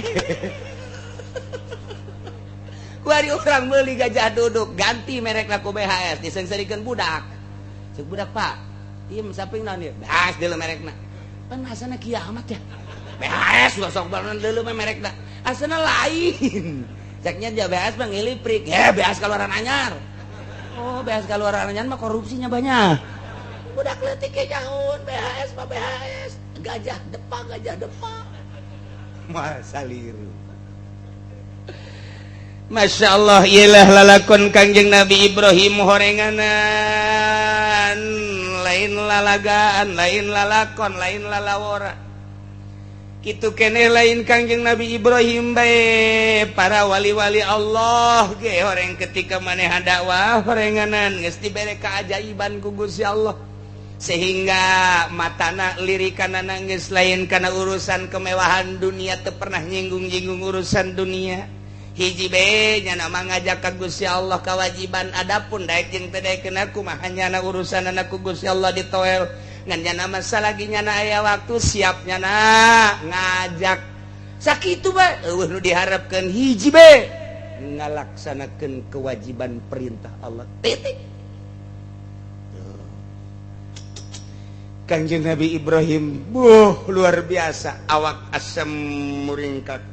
Speaker 1: Kuari urang meuli gajah duduk ganti merekna ku BHS diseungseurikeun budak. Ceuk budak, Pak, ieu samping naon ieu? BHS deuleu merekna. Pan asana kiamat ya. BHS ulah sok barunan deuleu mah merekna. Asana lain. Ceknya dia BHS mah ngiliprik. Eh, BHS kaluaran anyar. Oh, BHS kaluaran anyar mah korupsinya banyak. Budak leutik ge nyahoun BHS mah BHS. Gajah depak, gajah depak. Masa liru. Masya Allah, ialah lalakon Kangjeng Nabi Ibrahim horenganan, lain lalagaan, lain lalakon, lain lalawora. Kitu keneh lain Kangjeng Nabi Ibrahim bae, para wali-wali Allah ge horeng ketika maneh dakwah horenganan geus dibere keajaiban ku Gusti Allah. Sehingga matana lirikanana geus lain kana urusan kemewahan dunia, teu pernah nyinggung-nyinggung urusan dunia. Hiji be nyana mah ngajak ka Gusti Allah kewajiban, adapun daek jeung teu daekeun kumaha nyana urusanana ku Gusti Allah ditoel. Ngan nyana mah salagi nyana aya waktu siap nyana ngajak. Sakitu bae eueuh nu diharapkeun hiji be ngalaksanakeun kewajiban perintah Allah. Titik. Kanjeng Nabi Ibrahim buh luar biasa, awak asem muringkak,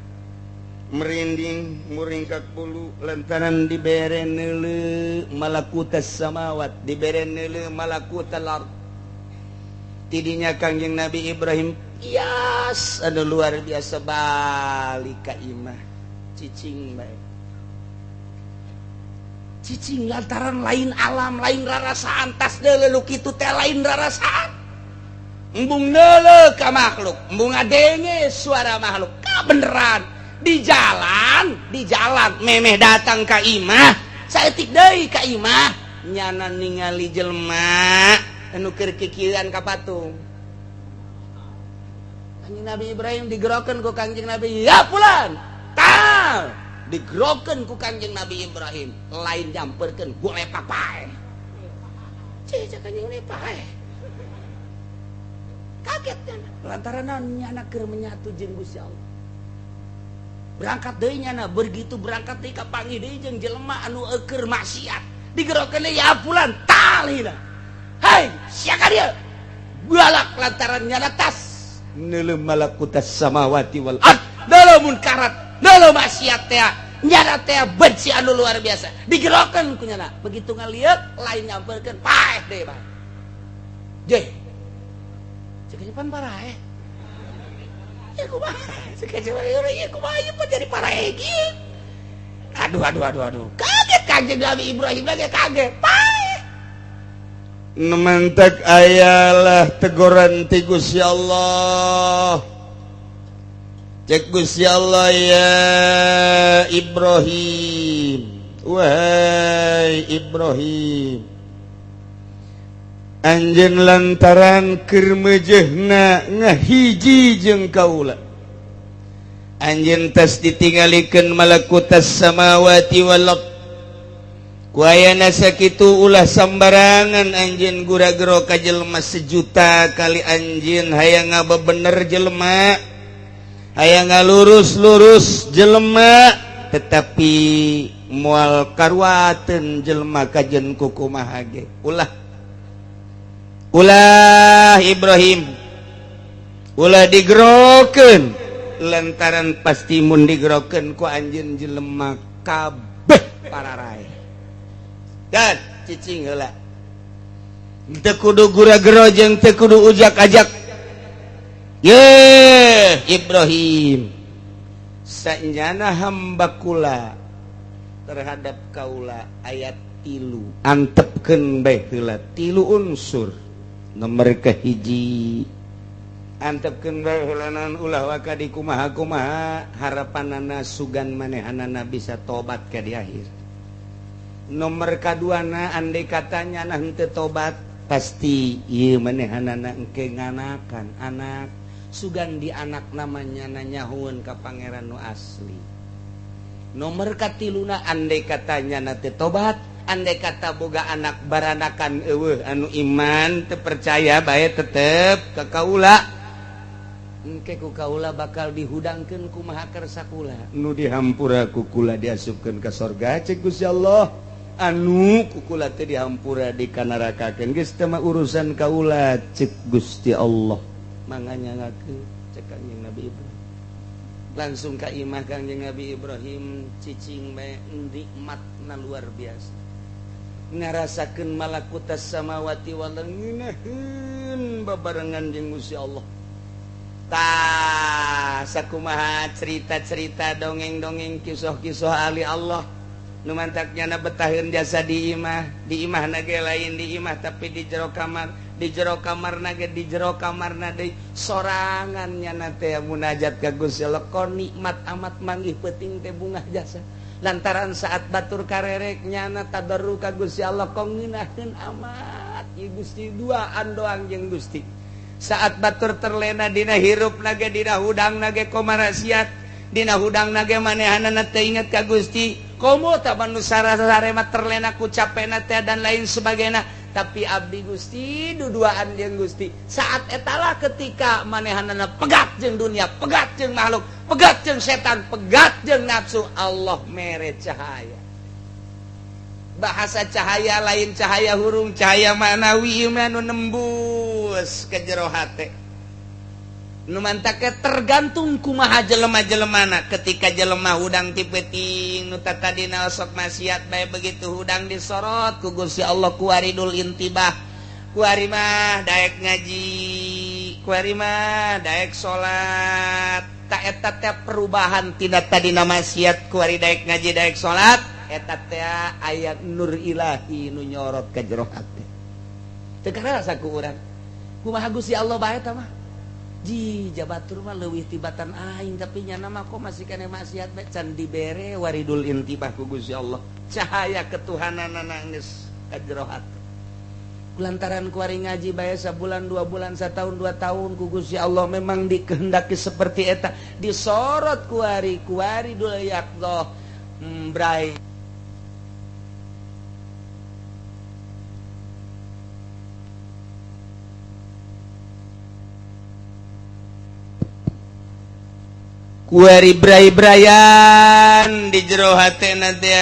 Speaker 1: merinding muringkak bulu lantaran dibere neuleu malakutas samawat, dibere neuleu malakutal ard. Tidinya Kangjeng Nabi Ibrahim ias anu luar biasa balik ka imah cicing bae. Cicing lantaran lain alam, lain rarasaan, tas deuleu kitu teh lain rarasaan. Embung neuleu ka makhluk, embung ngadenge suara makhluk, kabeneran. Di jalan memeh datang ka imah, saeutik deui ka imah, nyana ningali jelema anu keur kikieuan ka patung. Kanjeng Nabi Ibrahim digerokeun ku Kanjeng Nabi, ya pulan, tal, digerokeun ku Kanjeng Nabi Ibrahim, lain nyamperkeun golepak pae. Cih, cek Kanjeng Nabi pae. Kaget nyana, lantaran nyana keur menyatu jeung Gusti Allah. Berangkat deui nyana, begitu berangkat deui kapanggih deui jeung jelema anu eueur maksiat. Digerokeun deui, ya pulan, talina. Hai, sia ka dieu. Balak lantaran nyana tas neuleuh malakutas samawati wal ard. Neuleuh munkarat, neuleuh maksiat teh. Nyana teh benci anu luar biasa. Digerokeun ku nyana. Begitu ngalieu lain nyamperkeun paeh deui bae. Jeh. Cek pan paraeh. Ya kumaha? Ya kumaha ieu jadi paraeh kieu. Aduh aduh aduh aduh. Kaget Kanjeng Nabi Ibrahim lagi kaget. Paeh.
Speaker 2: Nu mantak ayalah teguran ti Gusti Allah. Cek Gusti Allah, ya Ibrahim. Wahai Ibrahim, anjeun lantaran keur meujeuhna ngahiji jeung kaula, anjeun tas ditinggalikeun malakutas samawati wal ard. Ku ayana sakitu ulah sambarangan anjeun gura-gero ka jelema sejuta kali anjeun hayang ngabebener jelema, Hayang ngalurus-lurus jelema, tetapi moal karuateun jelema kajen kukumaha ge. Ulah, ulah Ibrahim, ulah digerokeun, lantaran pasti mun digerokeun ku anjeun jelema kabeh pararae. Dan cicing heula, teu kudu gura-gero jeung teu kudu ujak-ajak. Ye Ibrahim, sanyana hamba kula terhadap kaula aya tilu, antepkeun bae heula tilu unsur. Nomor kahiji, antepkeun bae heula, ulah waka di kumaha-kumaha, harapanana sugan manehanana bisa tobat ke di akhir. Nomor kaduana, andai katanya nah henteu tobat, pasti ieu manehanana engke nganakan anak, sugan di anak namanya nyahueun ka Pangeran nu asli. Nomor katiluna, andai katanya na teu tobat, andai kata boga anak baranakan eueuh anu iman, teu percaya bae tetep ka kaula, engke ku kaula bakal dihudangkeun kumaha kersa kula. Nu dihampura ku kula diasupkeun ka sorga, cek Gusti Allah, anu ku kula teh dihampura dikanarakakeun, geus teu mah urusan kaula, cek Gusti Allah. Manganya ngaku, cek Kangjeng Nabi Ibrahim. Langsung ka imah Kangjeng Nabi Ibrahim, cicing bae, nikmatna luar biasa, ngarasakeun malakutas samawati wal ngeunaheun babarengan jeung Gusti Allah. Tah, sakumaha cerita-cerita, dongeng-dongeng, kisah-kisah ahli Allah nu mantaknya na betaheun jasa di imah. Di imah na ge lain di imah, tapi di jero kamar. Di jero kamar na ge, di jero kamar na deui sorangan nyana teh munajat ka Gusti Allah. Kon nikmat amat manggih peuting teh bungah jasa, lantaran saat batur karerek nyana tadarru ka Gusti Allah, kong ngeunaheun amat ieu Gusti, duaan doang jeung Gusti. Saat batur terlena dina hirup na ge, dina hudang na ge, komarasiat dina hudang na ge, manehanana teu inget ka Gusti, komo taban nu sare mah terlena ku capena teh dan lain sebagainya. Tapi abdi Gusti duduaan jeung Gusti. Saat etalah ketika manehanana pegat jeung dunia, pegat jeung makhluk, pegat jeung setan, pegat jeung nafsu, Allah mere cahaya. Bahasa cahaya lain cahaya hurung, cahaya manawi ieu mah nu nembus ke jero hate. Nu mantakna tergantung kumaha jelema-jelemana. Ketika jelema hudang ti peuting, nu tatadina sok maksiat bae, begitu hudang disorot ku Gusti Allah ku waridul intibah, kuari mah daek ngaji, kuari mah daek salat. Tak eta teh perubahan tina tadina maksiat, kuari daek ngaji, daek salat, eta teh aya nur ilahi nu nyorot ka jero hate. Teu karasa ku urang kumaha Gusti Allah bae eta mah. Ji jabatur mah leuwih tibatan aing, tapi nyana mah kok masih kene maksiat bae. Can dibere waridul intibah ku Gusti Allah, cahaya ketuhanan geus ka jero hate. Lantaran kuari ngaji bae sabulan, 2 bulan, setahun, 2 tahun, ku Gusti Allah memang dikehendaki seperti eta, disorot kuari kuari dul yaqdah brai. Kuari brai-brayan di jero hate nanti.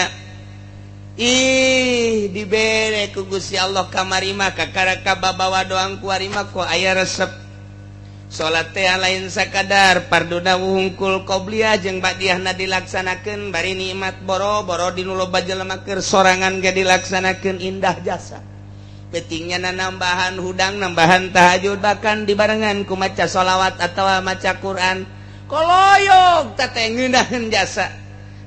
Speaker 2: Ih, dibere ku Gusti Allah kamari mah kakara kababawa doang. Kuari mah kok aya resep salat teh, lain sakadar parduna wungkul, qobliyah jeung ba'diyahna dilaksanakeun, bari nikmat boro-boro di nu loba jelema, keur sorangan ge dilaksanakeun, indah jasa. Pentingnya na nambahan hudang, nambahan tahajud, bahkan dibarengan ku maca sholawat atau maca Quran, koloyog teh ngeunaheun jasa.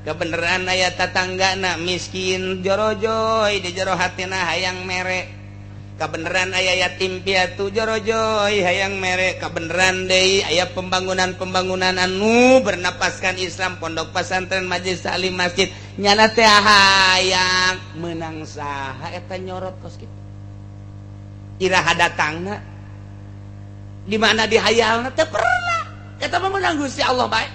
Speaker 2: Kebenaran aya tatangga na miskin, jorojoy di jero hatina hayang mere. Kebenaran aya yatim piatu, jorojoy hayang mere. Kebenaran deui aya pembangunan-pembangunan anu bernapaskan Islam, pondok pesantren, majlis taklim, masjid, nyana teh hayang. Menang saha eta nyorot kos kitu? Iraha datangna, di mana dihayalna, teu pernah. Eta mah menang Gusti Allah bae.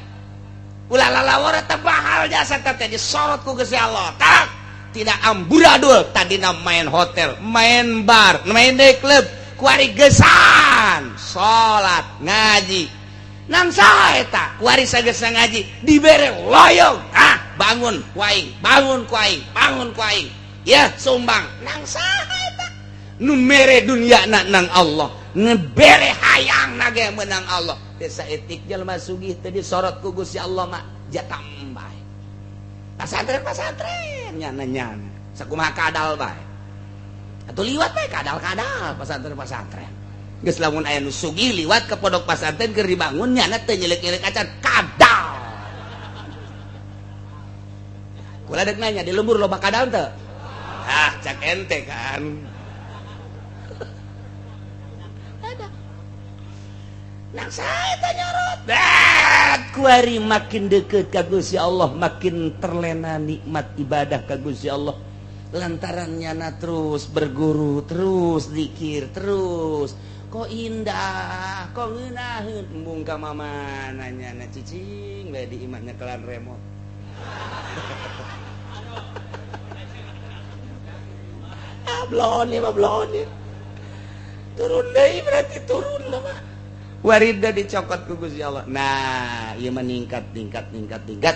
Speaker 2: Ulah lalawar, eta bahal jasa teh disorot ku Gusti Allah. Tak tidak amburadul. Tadina main hotel, main bar, main di klub, kuari gesan salat, ngaji.
Speaker 1: Nang saha eta? Kuari sageus ngaji dibere loyong. Ah, bangun ku aing, bangun ku aing, bangun ku aing. Ya, sumbang. Nang saha eta? Nu mere dunya na nang Allah, ngebere hayang na ge menang Allah. Desa etik jelema sugih teh disorot ku Gusti Allah mah jatambah. Pasantren-pasantren nyana nyana. Sakumaha kadal bae. Atuh liwat bae kadal-kadal pasantren-pasantren. Geus lamun aya nu sugih liwat ke pondok pasantren keur dibangun nyana teu nyelik-nyelik acan kadal. Kula dek nanya di lembur loba kadal teu? Ah, cak ente kan. Ada. Nang saya tanya nyorot. Kuari makin deket ka Gusti Allah, makin terlena nikmat ibadah ka Gusti Allah. Lantaran nyana terus berguru, terus zikir, terus kok indah, kok ngeunaheun embung ka mamana nyana cicing bae di imahnya kelan remote. Ah, blon mah blon. Turun deui berarti turun mah. Warida dicokot ku Gusti Allah. Nah, ieu meningkat tingkat tingkat tingkat.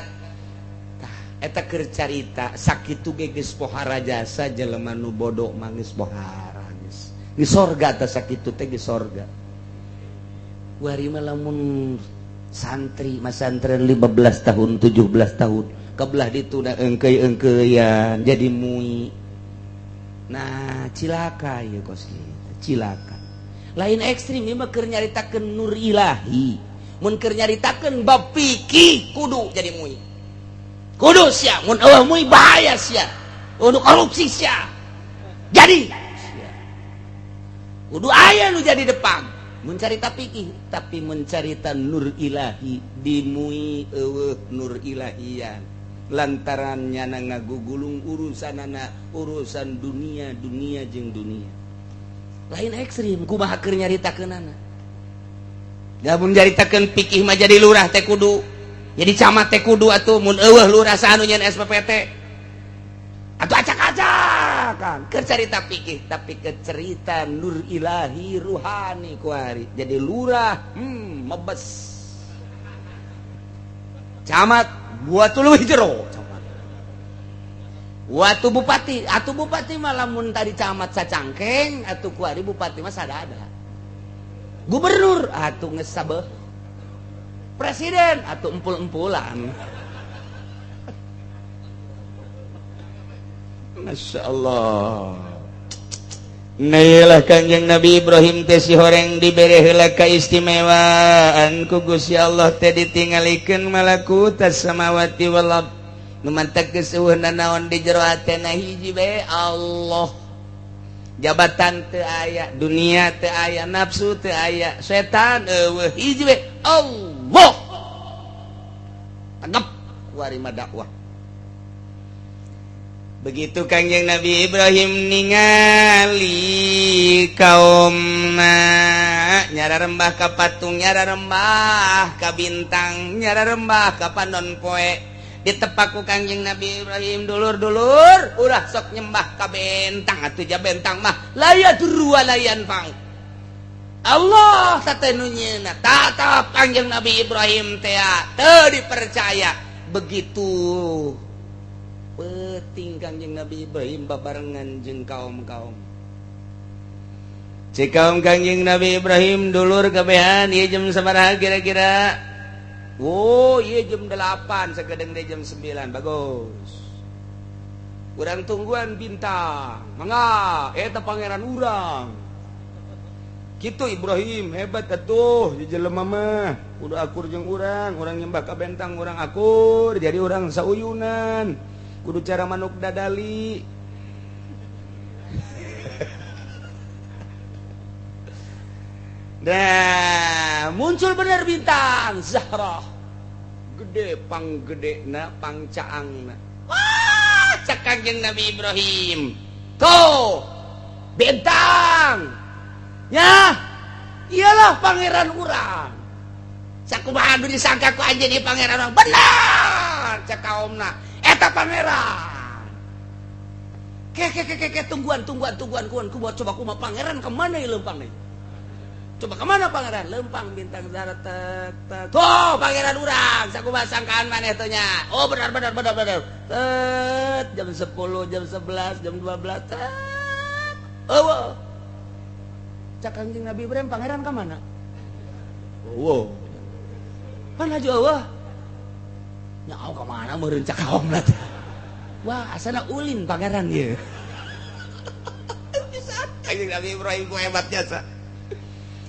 Speaker 1: Tah, eta keur carita sakitu ge geus pohara jasa jelema nu bodoh mah geus pohara geus. Di sorga tah sakitu teh geus sorga. Wari mah lamun santri masantren 15 tahun 17 tahun kebelah dituna engkeu-engkeuyan jadi mui. Nah, cilaka ieu kos kitu, cilaka. Lain ekstrim ieu mah keur nyaritakeun nur ilahi. Mun keur nyaritakeun bab fikih kudu jadi mui. Kudu sia, mun eueuh mui bahaya sia. Kudu korupsi sia. Jadi sia. Kudu aya nu jadi depan. Mun carita fikih tapi mun carita nur ilahi dimui eueuh nur ilahian. Lantaran nyana ngagugulung urusanana urusan dunia dunia jeung dunia. Lain ekstrim kumaha keur nyaritakeunana. Lamun nyaritakeun fikih mah jadi lurah teh kudu, jadi camat teh kudu atuh mun eueuh lurah saha nu nyeun SPPT. Atuh acak-acakan keur carita fikih tapi keur cerita nur ilahi ruhani kuari. Jadi lurah mebes. Camat buat leuwih jero camat. Waktu bupati, atuh bupati mah lamun tadi camat sacangkeng, atuh kuari bupati mah sadada. Gubernur atuh geus sabeuh. Presiden atuh empul-empulan. Masya Allah. Nailah Kangjeng Nabi Ibrahim teh si horeng dibere heula kaistimewaan ku Gusti Allah teh ditingalikeun malakutas samawati wal ard. Nu mantak geus eueuh nanaon di jero hatena hiji bae Allah. Jabatan teu aya, dunia teu aya, nafsu teu aya, setan eueuh hiji bae Allah. Tegep kuari mah dakwah. Begitu Kangjeng Nabi Ibrahim ningali kaumna nyara rembah ka patung, nyara rembah ka bintang, nyara rembah ka panon poe, ditepak ku Kangjeng Nabi Ibrahim, dulur-dulur ulah sok nyembah ka bentang atuh ja bentang mah la yadurru wa la yanfa'u. Allah teh nu nyeuna tatap Kangjeng Nabi Ibrahim teh teu dipercaya. Begitu peting Kangjeng Nabi Ibrahim babarengan jeung kaum-kaum. Cek kaum Kangjeng Nabi Ibrahim dulur kabehan ieu jam sabaraha kira-kira? Oh, ieu jam 8 sakedeung deui jam 9. Bagus. Urang tungguan bintang. Mangga, eta pangeran urang. Kitu Ibrahim hebat atuh jelema mah. Kudu akur jeung urang, urang nyembah ka bentang urang akur, jadi urang sauyunan. Kudu cara manuk dadali. Nah, muncul bener bintang Zahrah. Gede pang gedena, pang caangna. Wah, cek Kangjeng Nabi Ibrahim. Tuh, bintang. Ya, iyalah pangeran urang. Sakumaha anu disangka ku anjeun ieu pangeran urang. Bener, cek kaumna. Eta pangeran. Ke ke ke ke tungguan tungguan tungguan kuan kumaha coba kumaha pangeran kemana ieu leumpang deui. Coba kemana pangeran? Lempang bintang Zahra tek tek. Tuh pangeran urang, sakumaha sangkaan maneh teh nya. Oh, benar benar benar benar. Tet jam 10, jam 11, jam 12 tet. Oh. Cak Kangjeng Nabi Ibrahim, "Pangeran ka mana?" Oh. Pan laju euweuh. Nya ka mana meureun cak kaomna teh. Wah, asana ulin pangeran ieu. Bisa Kangjeng Nabi Ibrahim ku hebat jasa.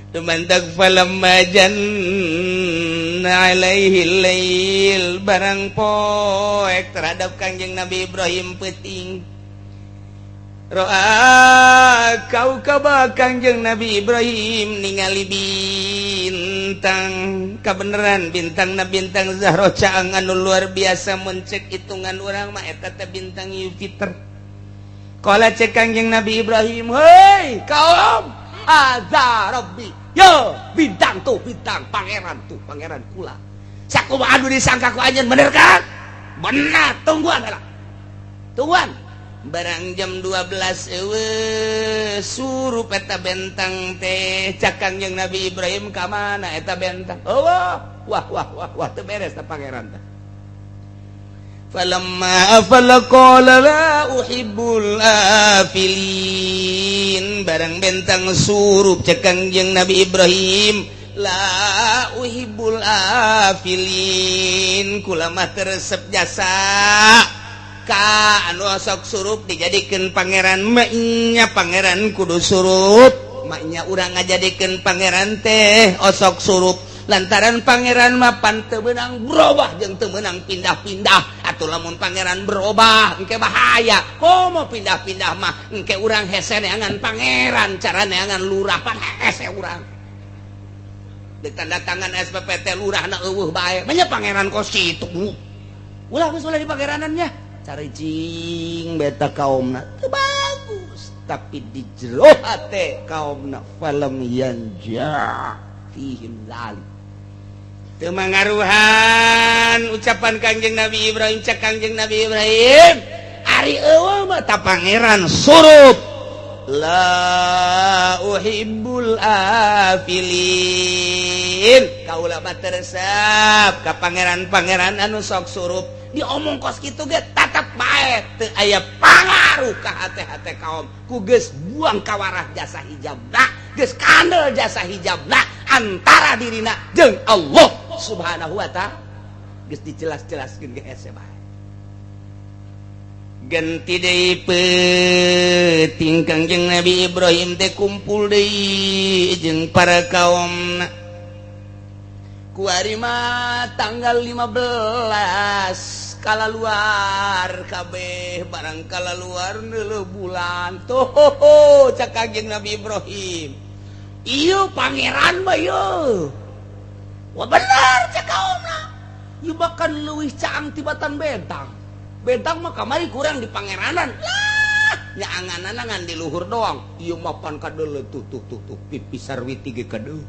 Speaker 1: Tumantak falamma janna alaihi lail, barang poek terhadap Kangjeng Nabi Ibrahim peuting, ro'a kaukaba, Kangjeng Nabi Ibrahim ningali bintang. Kebenaran bintang na bintang Zahra caang anu luar biasa. Mencek hitungan urang mah eta teh bintang Jupiter. Qala, cek Kangjeng Nabi Ibrahim, "Hei kaum, hadza rabbi." Yo bintang tuh, bintang pangeran tuh, pangeran kula. Sakumaha anu disangka ku anjeun, bener kan? Benar. Tungguan lah, tungguan. Barang jam 12 euweuh surup eta bentang teh. Cak Kangjeng Nabi Ibrahim, "Ka mana eta bentang?" Oh, wah wah wah wah, teu beres ta pangeran teh. Falamma afala qala la uhibbul afilin. Barang bentang surup, cek Kangjeng Nabi Ibrahim, "La uhibbul afilin." Kula mah teu resep jasa ka anu sok surup dijadikan pangeran. Maknya pangeran kudu surup, maknya urang ngajadikeun pangeran teh osok surup, lantaran pangeran mapan teu meunang berubah jeung teu meunang pindah-pindah. Atau lamun pangeran berubah engke bahaya. Komo pindah-pindah mah engke urang hese neangan pangeran, cara neangan lurah pan hese urang. Ditanda tangan SPPT lurah na euweuh bae. Banyak pangeran kos kitu. Ulah geus ulah di pangeranannya. Caricing beta kaumna teu bagus, tapi di jero hate kaumna falam yanja fihim zalik. Teu mangaruhan ucapan Kangjeng Nabi Ibrahim. Cek Kangjeng Nabi Ibrahim, "Ari euweuh mah ta pangeran surup, la uhibbul afilin." Kaula mah teu resep ka pangeran-pangeran anu sok surup. Diomong kos kitu ge tatap bae teu aya pangaruh ka hate-hate kaum ku geus buang kawarah jasa hijabna, geus kandel jasa hijabna antara dirina jeung Allah Subhanahu wa Ta'ala. Geus dijelas-jelaskeun ge hese bae. Ganti deui peuting, Kangjeng Nabi Ibrahim teh kumpul deui jeung para kaum. Kuari mah tanggal 15 kala luar kabeh. Barang kala luar neuleuh bulan tuh, cak Kangjeng Nabi Ibrahim, "Ieu pangeran mah ieu." Wah, bener cek kaumna, ieu bahkan leuwih caang tibatan bentang. Bentang mah kamari kurang di pangeranan lah nya, angan ngan di luhur doang. Ieu mah pan kadeuleu tuh tuh tuh tuh, pipi sarwiti ge kadeuleu.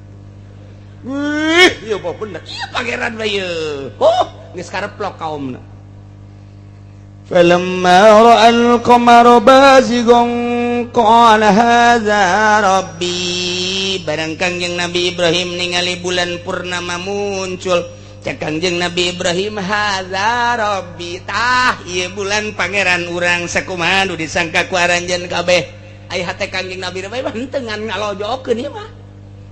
Speaker 1: Wih, ieu mah bener ieu pangeran mah ieu. Oh, geus kareplok kaumna. Falamma ra'al qamara bazigan qala hadza rabbi. Barang Kangjeng Nabi Ibrahim ningali bulan purnama muncul, cek Kangjeng Nabi Ibrahim, "Hadza rabbi." Tah ieu bulan pangeran urang, sakumaha nu disangka ku aranjeun kabeh. Ai hate Kangjeng Nabi Ibrahim mah henteu ngan ngalojokeun, ieu mah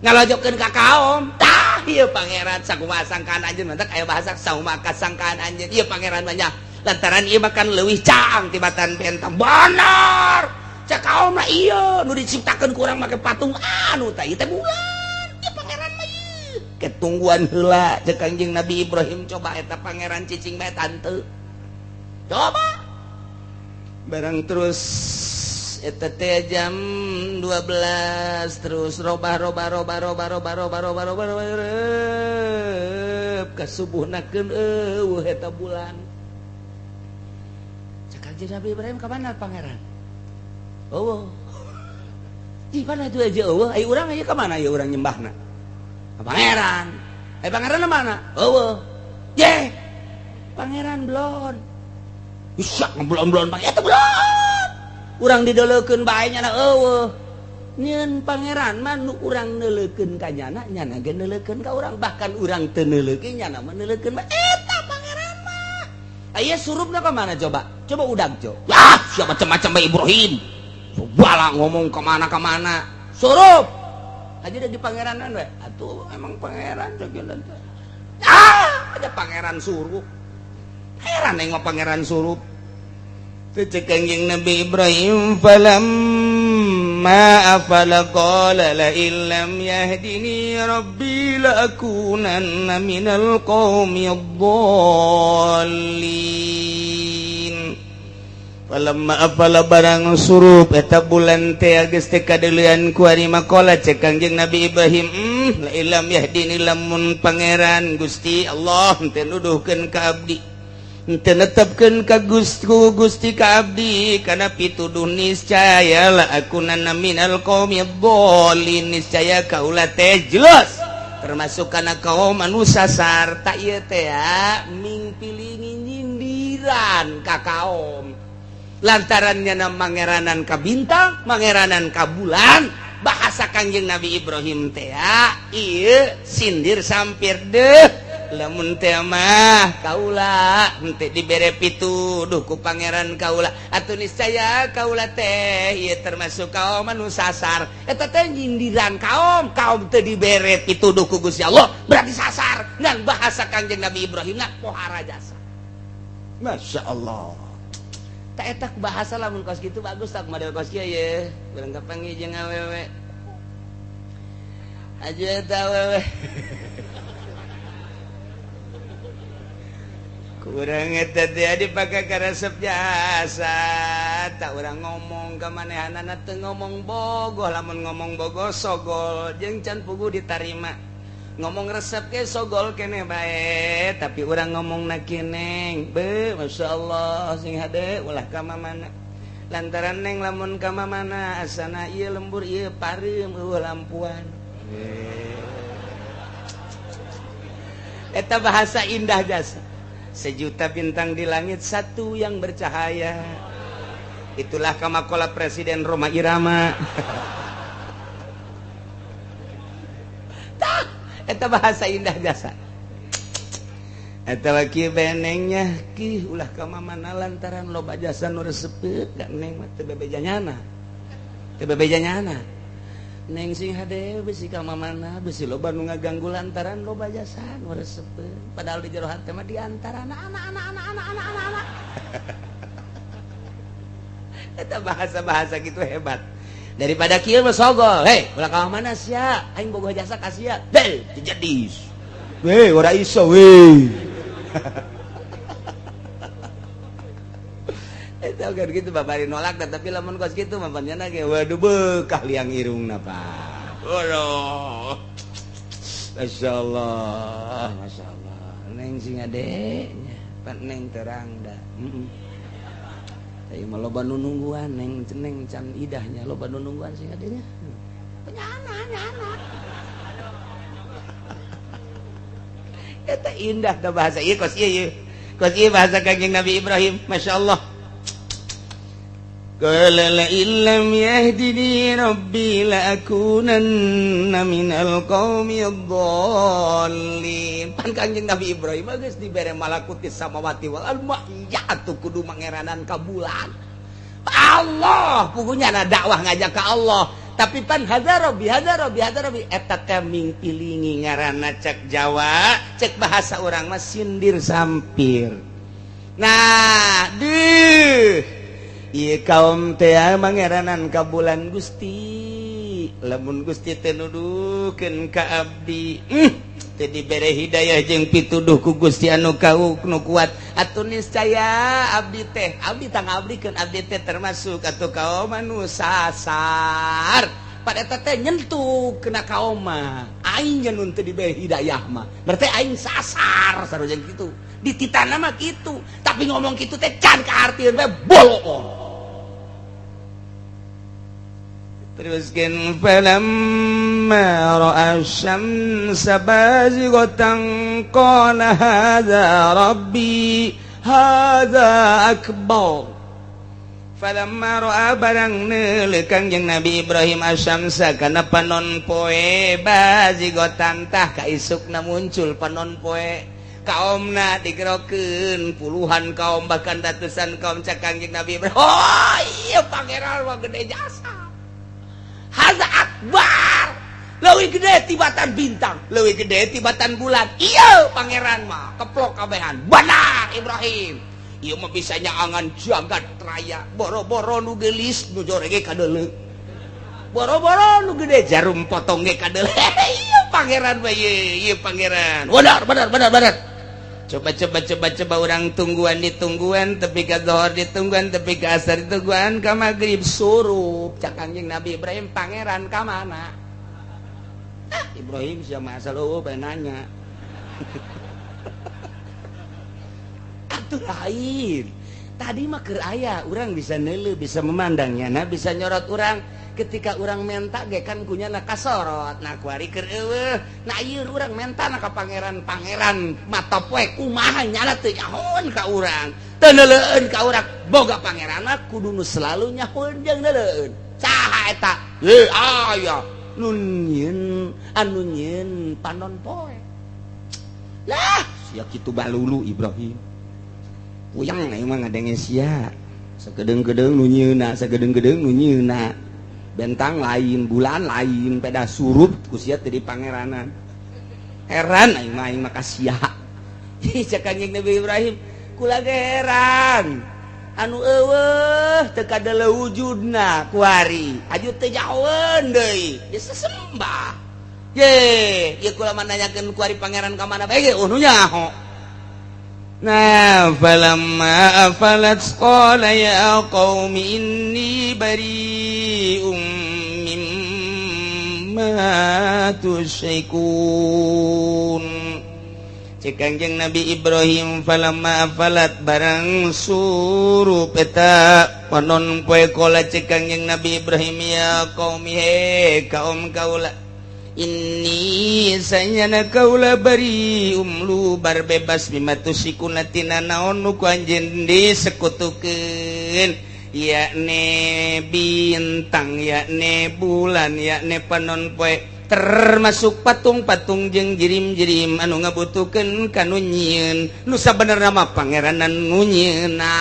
Speaker 1: ngalojokeun ka kaum. Tah ieu pangeran, sakumaha sangkaan anjeun. Mantak aya bahasa sakumaha sangkaan anjeun, ieu pangeran banyak lantaran ieu makan leuwih caang tibatan bentang. Benar cek kaum mah, ieu nu diciptakeun ku urang make patung anu tah ieu teh bulan, ieu pangeran mah ieu. Ketungguan heula, cek Kangjeng Nabi Ibrahim, coba eta pangeran cicing bae tante coba. Barang terus eta teh jam 12 terus robah robah robah robah robah robah robah robah robah ka subuhnakeun euweuh eta bulan. Cek Kangjeng Nabi Ibrahim, "Ka mana pangeran?" "Euweuh." Di mana tuh aja euweuh? Ai urang aya ka mana ya urang nyembahna? Ka pangeran. Eh, pangeran mana? Euweuh. Ye. Pangeran belon. Bisa ngebelon-belon pangeran eta belon. Urang didoleukeun bae nya euweuh. Nyeun pangeran mah nu urang neuleukeun ka nyana, nyana ge neuleukeun ka urang, bahkan urang teu neuleukeun nyana mah neuleukeun mah eta pangeran mah. Aya surupna ka mana coba? Coba udag coba. Wah, siapa macam-macam bae Ibrahim. Bala ngomong ka mana ka mana. Surup. Aja udah di pangeranan we. Atuh emang pangeran teh. Ah, ada pangeran surup. Heran neng mah pangeran surup. Teu cek Kangjeng Nabi Ibrahim falamma afala qala la illam yahdini rabbi la akunanna minal qaumid dhallin. Falamma afala barang surup eta bulan teh geus teh kadeulean ku ari maqala cek Kangjeng Nabi Ibrahim la illam yahdini lamun pangeran Gusti Allah teu nuduhkeun ka abdi teu netepkeun ka Gusti ka abdi kana pituduh niscaya la akunanna minal qaumid dhallin niscaya kaula teh jelas termasuk kana kaum anu sasar. Tak ieu teh mingpilingi nyindiran ka kaum lantarannya na mangeranan ka bintang, mangeranan ka bulan. Bahasa Kangjeng Nabi Ibrahim teh ieu sindir sampir deh lamun teh mah kaula henteu dibere pituduh ku pangeran kaula atuh niscaya kaula teh ieu termasuk kaum anu sasar. Eta teh nyindiran kaum, kaum teu dibere pituduh ku Gusti Allah berarti sasar. Ngan bahasa Kangjeng Nabi Ibrahim na pohara jasa. Masya Allah. Tak etak bahasa lamun kos kitu bagus tak model kos kieu ye. Urang kapanggih jeung awewe. Aja eta awewe. Kurang eta teh dipake karesep jasa. Tak urang ngomong ka manehanana teu ngomong bogoh, lamun ngomong bogoh sogol jeung can puguh ditarima. Ngomong resep ke sogol kene bae, tapi urang ngomong na kineng be Masya Allah sing hade ulah ka mamana lantaran neng lamun ka mamana asana ieu lembur ieu pareum eueuh lampuan. Eta bahasa indah jasa. Sejuta bintang di langit satu yang bercahaya. Itulah kamakola Presiden Rhoma Irama. Eta bahasa indah jasa. Eta kieu benengnya ki ulah ka mamana lantaran loba jasa nu resepet da neng mah teu bebeja nyana. Teu bebeja nyana. Neng sing hade besi ka mamana besi loba nu ngaganggu lantaran loba jasa nu resepet. Padahal di jero hate mah di antara anak-anak. Eta bahasa-bahasa gitu hebat. Daripada kieu mah sogol, hei ulah ka mana sia, aing bogoh jasa ka sia, hei jadi, weh ora iso weh. Eta kan gitu babari nolak, tapi lamun kos kitu mah panjana ge waduh beukah liang irungna Pak. Waduh. Masyaallah, masyaallah. Neng sing ade nya, pan neng terang da. Heeh. Tapi mah loba nu nungguan neng neng can idahnya loba nu nungguan sing adenya. Penyana nyana. Eta indah da bahasa ieu kos ieu ieu. Kos ieu bahasa Kangjeng Nabi Ibrahim, masyaallah. Qala la illam yahdini rabbi la akunanna minal qaumid dhallin. Pan Kangjeng Nabi Ibrahim geus dibere malakutis samawati wal ardh, ya atuh kudu mangeranan ka bulan. Allah pugunya na dakwah ngajak ka Allah, tapi pan hadza rabbi hadza rabbi hadza rabbi eta teh mingpilingi ngaranna cek Jawa, cek bahasa urang mah sindir sampir. Nah, deuh ieu kaum teh mangeranan ka bulan Gusti, lamun Gusti teh nuduhkeun ka abdi, teh dibere hidayah jeung pituduh ku Gusti anu kau nu kuat atuh niscaya abdi teh abdi tang abdikeun abdi teh termasuk atuh kaum anu sasar. Pada eta teh nyentuh kena kaum mah aing nu teu dibere hidayah mah berarti aing sasar sarua kitu dititana mah kitu, tapi ngomong kitu teh can kaartieun we bolong. Teruskan falamma ra'a syamsa bazighatan qala hadza rabbi hadza akbar.
Speaker 2: Falamma ra'a barang neuleuh Kangjeng Nabi Ibrahim asyamsa kana panon poe bazigotan, tah kaisukna muncul panon poe, kaumna digerokeun, puluhan kaum bahkan ratusan kaum. Cak Kangjeng Nabi Ibrahim, "Oh iya, pangeran mah gede jasa, haza akbar, leuwih gede tibatan bintang, leuwih gede tibatan bulan. Iya, pangeran mah keplok kabehan. Benar Ibrahim, ieu mah bisa nyaangan jagat raya." Boro-boro nu geulis, nu jorege kadeuleu, boro-boro nu gede, jarum potong ge kadeuleu. Iya, pangeran mah ieu, ieu pangeran benar benar benar benar. Coba coba coba coba, orang tungguan, ditungguan tepi ka zuhur, ditungguan tepi ka asar, ditungguan ka maghrib, surup. Cak Kangjeng Nabi Ibrahim, "Pangeran ka mana?" Ah, Ibrahim siapa masa lu pengen nanya atuh. Lain tadi mah keur aya, urang bisa neuleuh, bisa memandangnya, nah bisa nyorot urang. Ketika urang menta ge kan kunyana kasorot. Nah, kuari keur eueuh. Nah, ieu urang menta na ka pangeran, pangeran mata poe kumaha nyala teu nyahoeun ka urang, teu neuleueun ka urang. Boga pangeran kudu nu selalu nyahoeun jeung neuleueun. Saha eta? Ye aya nu nyieun, anu nyieun panon poe lah. Sia kitu balulu Ibrahim, puyeng aing mah ngadenge sia. Sakedeung-kedeung nu nyieunna, sakedeung-kedeung nu nyieunna, bentang lain, bulan lain, peda surup ku sia teh di pangeranan. Heran aing mah, aing mah ka sia. Cek Kanjeng Nabi Ibrahim, "Kula ge heran, anu eueuh teu kadeuleu wujudna, kuari aju teu nyahoeun deui disesembah. Ye ye, kula mah nanyakeun kuari pangeran ka mana bae ge oh nu nyaho." Nah, falamma afalat qala ya qaumi inni bari'um mimma tusyrikun. Cek Kangjeng Nabi Ibrahim, falamma afalat barang surup eta panon poe, qala cek Kangjeng Nabi Ibrahim, ya qaumi, he kaum kaula, inni sanyana kaula bari umlu bar bebas mimma tusyrikuna tina naon nu ku anjeun disekutukeun, yakni bintang, yakni bulan, yakni panon poe, termasuk patung-patung jeung jirim-jirim anu ngabutuhkeun kanu nyieun, nu sabenerna mah pangeranan nu nyieunna.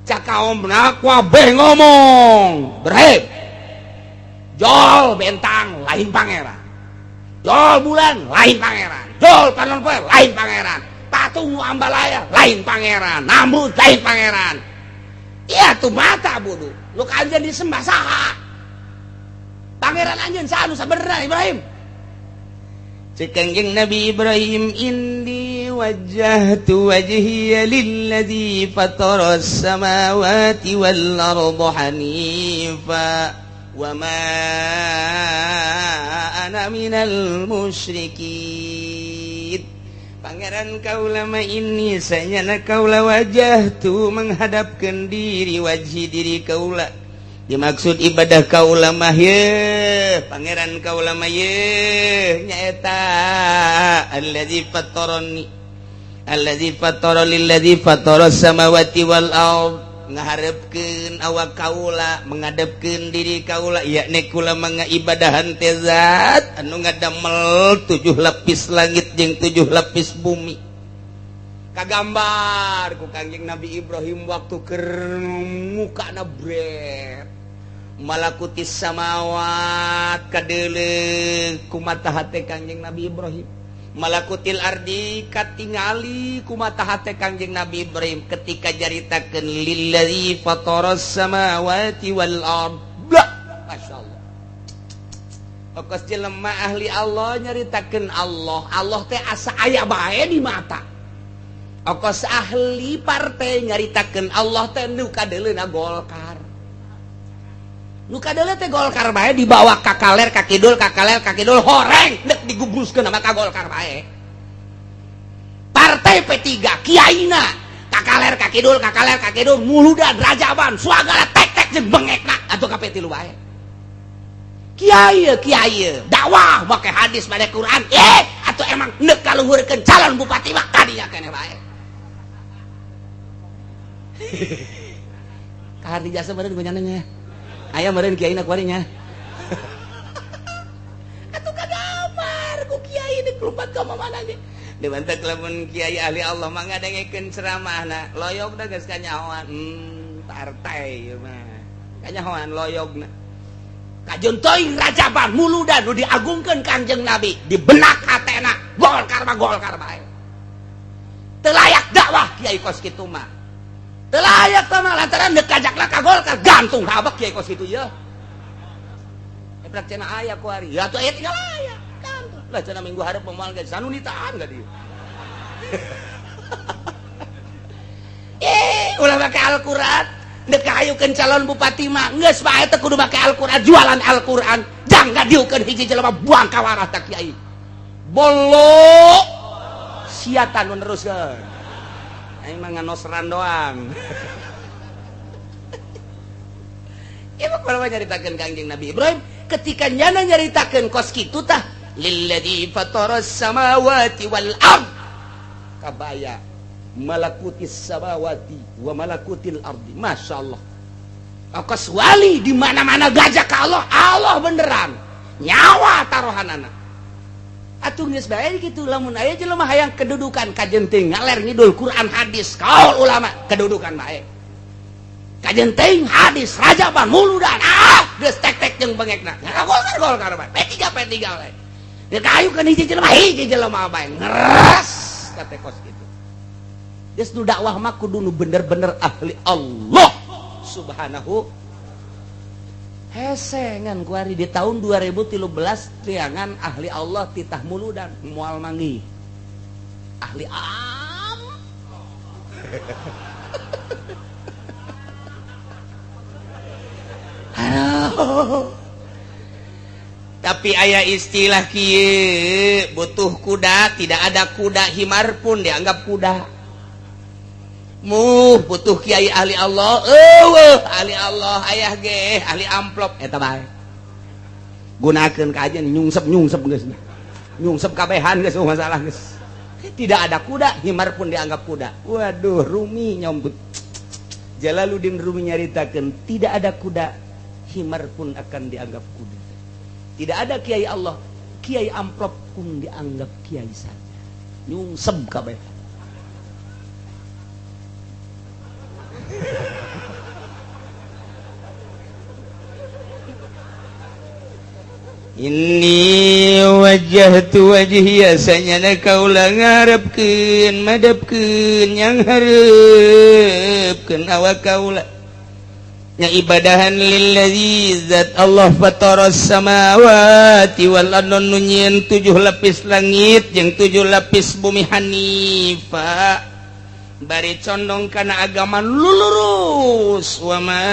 Speaker 2: Cak kaomna kabeh ngomong berheb, jol bentang lain pangeran, jol bulan lain pangeran, jol panon poe lain pangeran, patung ambalaya lain pangeran, Namrud lain pangeran. Iya tuh mata bodoh lu, kanjen disembah saha? Pangeran anjeun saha nu sabenerna, Ibrahim? Cek Kangjeng Nabi Ibrahim, inni wajjahtu wajhiya lilladzi fataras samawati wal arda hanifa wa ma ana minal musyrikin. Pangeran kaula mah inni sanyana kaula wajjahtu menghadapkan diri, wajhi diri kaula, dimaksud ibadah kaula mah ye pangeran kaula mah ye nyaeta allazi fatarani, allazi fatara, lilladzi fatara samawati wal ard, ngaharepkeun awak kaula, menghadapkeun diri kaula, yakni kula mangibadahan teh zat anu ngadamel tujuh lapis langit jeung tujuh lapis bumi. Kagambar ku Kangjeng Nabi Ibrahim waktu keur mukana bret malakutis samawat, kadeuleu ku mata hate Kangjeng Nabi Ibrahim, malakutil ardi katingali ku mata hate Kangjeng Nabi Ibrahim ketika jaritakeun lillazi fataras samawati wal ard. Masya Allah. Okos jelema ahli Allah nyaritakeun Allah, Allah teh asa aya bae di mata. Okos ahli partai nyaritakeun Allah teh nu kadeuleuna Golkar, nu kadeuleu teh Golkar bae, dibawa ka kaler ka kidul, ka kaler ka kidul, horeng dek digubruskeun sama ka Golkar bae. Partai P3 kiaina ka kaler ka kidul, ka kaler ka kidul, muludan, rajaban, suagala tek tek jeung bengekna atuh ka P3 bae. Kiai kiai dakwah make hadis, make Quran, eh atau emang nek kaluhurkeun calon bupati mah kadinya keneh bae.
Speaker 1: Kahar di jasa meureun gonyananya. Aya meureun kiai na kuari nya. Atuh kagambar ku kiai deuk lumpat ka mana ge. Dibantak lamun kiai ahli Allah mah ngadengekeun ceramahna, loyogna geus kanyahoan. Partai ieu mah. Kanyahoan loyogna. Kajeun teuing rajaban muludan nu diagungkeun Kangjeng Nabi, di benak hatena Golkar mah Golkar bae. Teu layak dakwah kiai kos kitu mah. Teu layak tah mah lantaran deuk kajakna ka Golkar gantung habek kiai kos kitu ieu. Eprak cenah aya ku ari. Ya atuh aya tinggal aya. Gantung. Lah cenah minggu hareup moal ge sanunitaan ka dieu. Ulah make Al-Qur'an. Dek hayukeun calon bupati mah geus bae teh kudu make Al-Qur'an, jualan Al-Qur'an. Jang ngadiukeun hiji jelema buang ka warah tah kiai. Bolo siatan nu neruskeun. Aing mah nganosran doang. Ieu mah kalau nyaritakeun Kangjeng Nabi Ibrahim ketika nyana nyaritakeun kos kitu tah lilladzi fataras samawati wal ard kabaya malakutis samawati wa malakutil ardi. Masya Allah. Akas wali di mana-mana gajah ka Allah, Allah beneran nyawa taruhanana. Atuh geus bae kitu lamun aya jelema hayang kedudukan kajeun teuing ngaler ngidul Quran hadis kaul ulama kedudukan bae. Kajeun teuing hadis rajaban muludan ah geus tek-tek jeung bengekna. Golkar Golkar bae. P3 P3 bae. Deuk hayukeun hiji jelema bae ngeres kate kos kitu. Geus nu dakwah mah kudu nu bener-bener ahli Allah subhanahu. Hesengan kuari di tahun 2013 tiangan ahli Allah titah muludan moal manggih. Ahli am. Aduh.
Speaker 2: Tapi aya istilah kieu, butuh kuda, tidak ada kuda, himar pun dianggap kuda. Muh butuh kiai ahli Allah, eueuh ahli Allah ayah ge ahli amplop eta bae.
Speaker 1: Gunakeun ka aja nyungsep-nyungsep geus. Nyungsep kabehan geus masalah geus. Tidak ada kuda, himar pun dianggap kuda. Waduh, Rumi nyombut. Jalaluddin Rumi nyaritakeun tidak ada kuda, himar pun akan dianggap kuda. Tidak ada kiai Allah, kiai amplop pun dianggap kiai saja. Nyungsep kabehan.
Speaker 2: Inni wajjahtu wajhiya sanyana kaula ngarepkeun madepkeun yang hareupeun awak kaula nya ibadahan lillazi zat Allah fataras samawati wal ardi nu nyieun 7 lapis langit jeung 7 lapis bumi hanifa bari condong kana agama lurus wa ma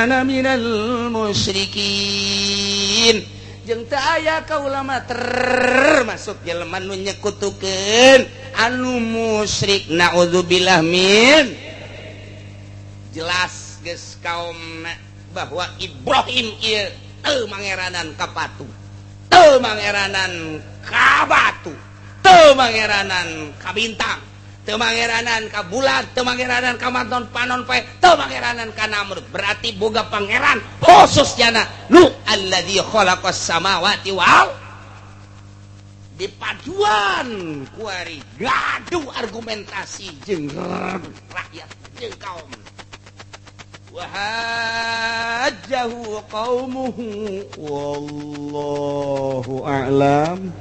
Speaker 2: ana minal musyrikin jeung teu aya ka ulama termasuk jelema nu nyekutukeun anu musyrik naudzubillah min. Jelas geus kaum bahwa Ibrahim ieu teu mangeranan ka patu, teu mangeranan ka batu, teu mangeranan ka bintang, teu mangeranan ka bulan, teu mangeranan ka manton panon poe, teu mangeranan ka Namrud. Berarti boga pangeran khusus jana nu alladzi khalaqas samawati wal dipaduan kuari gaduh argumentasi jeung rakyat jeung kaum. Wa hajjahu qaumuhu wallahu a'lam.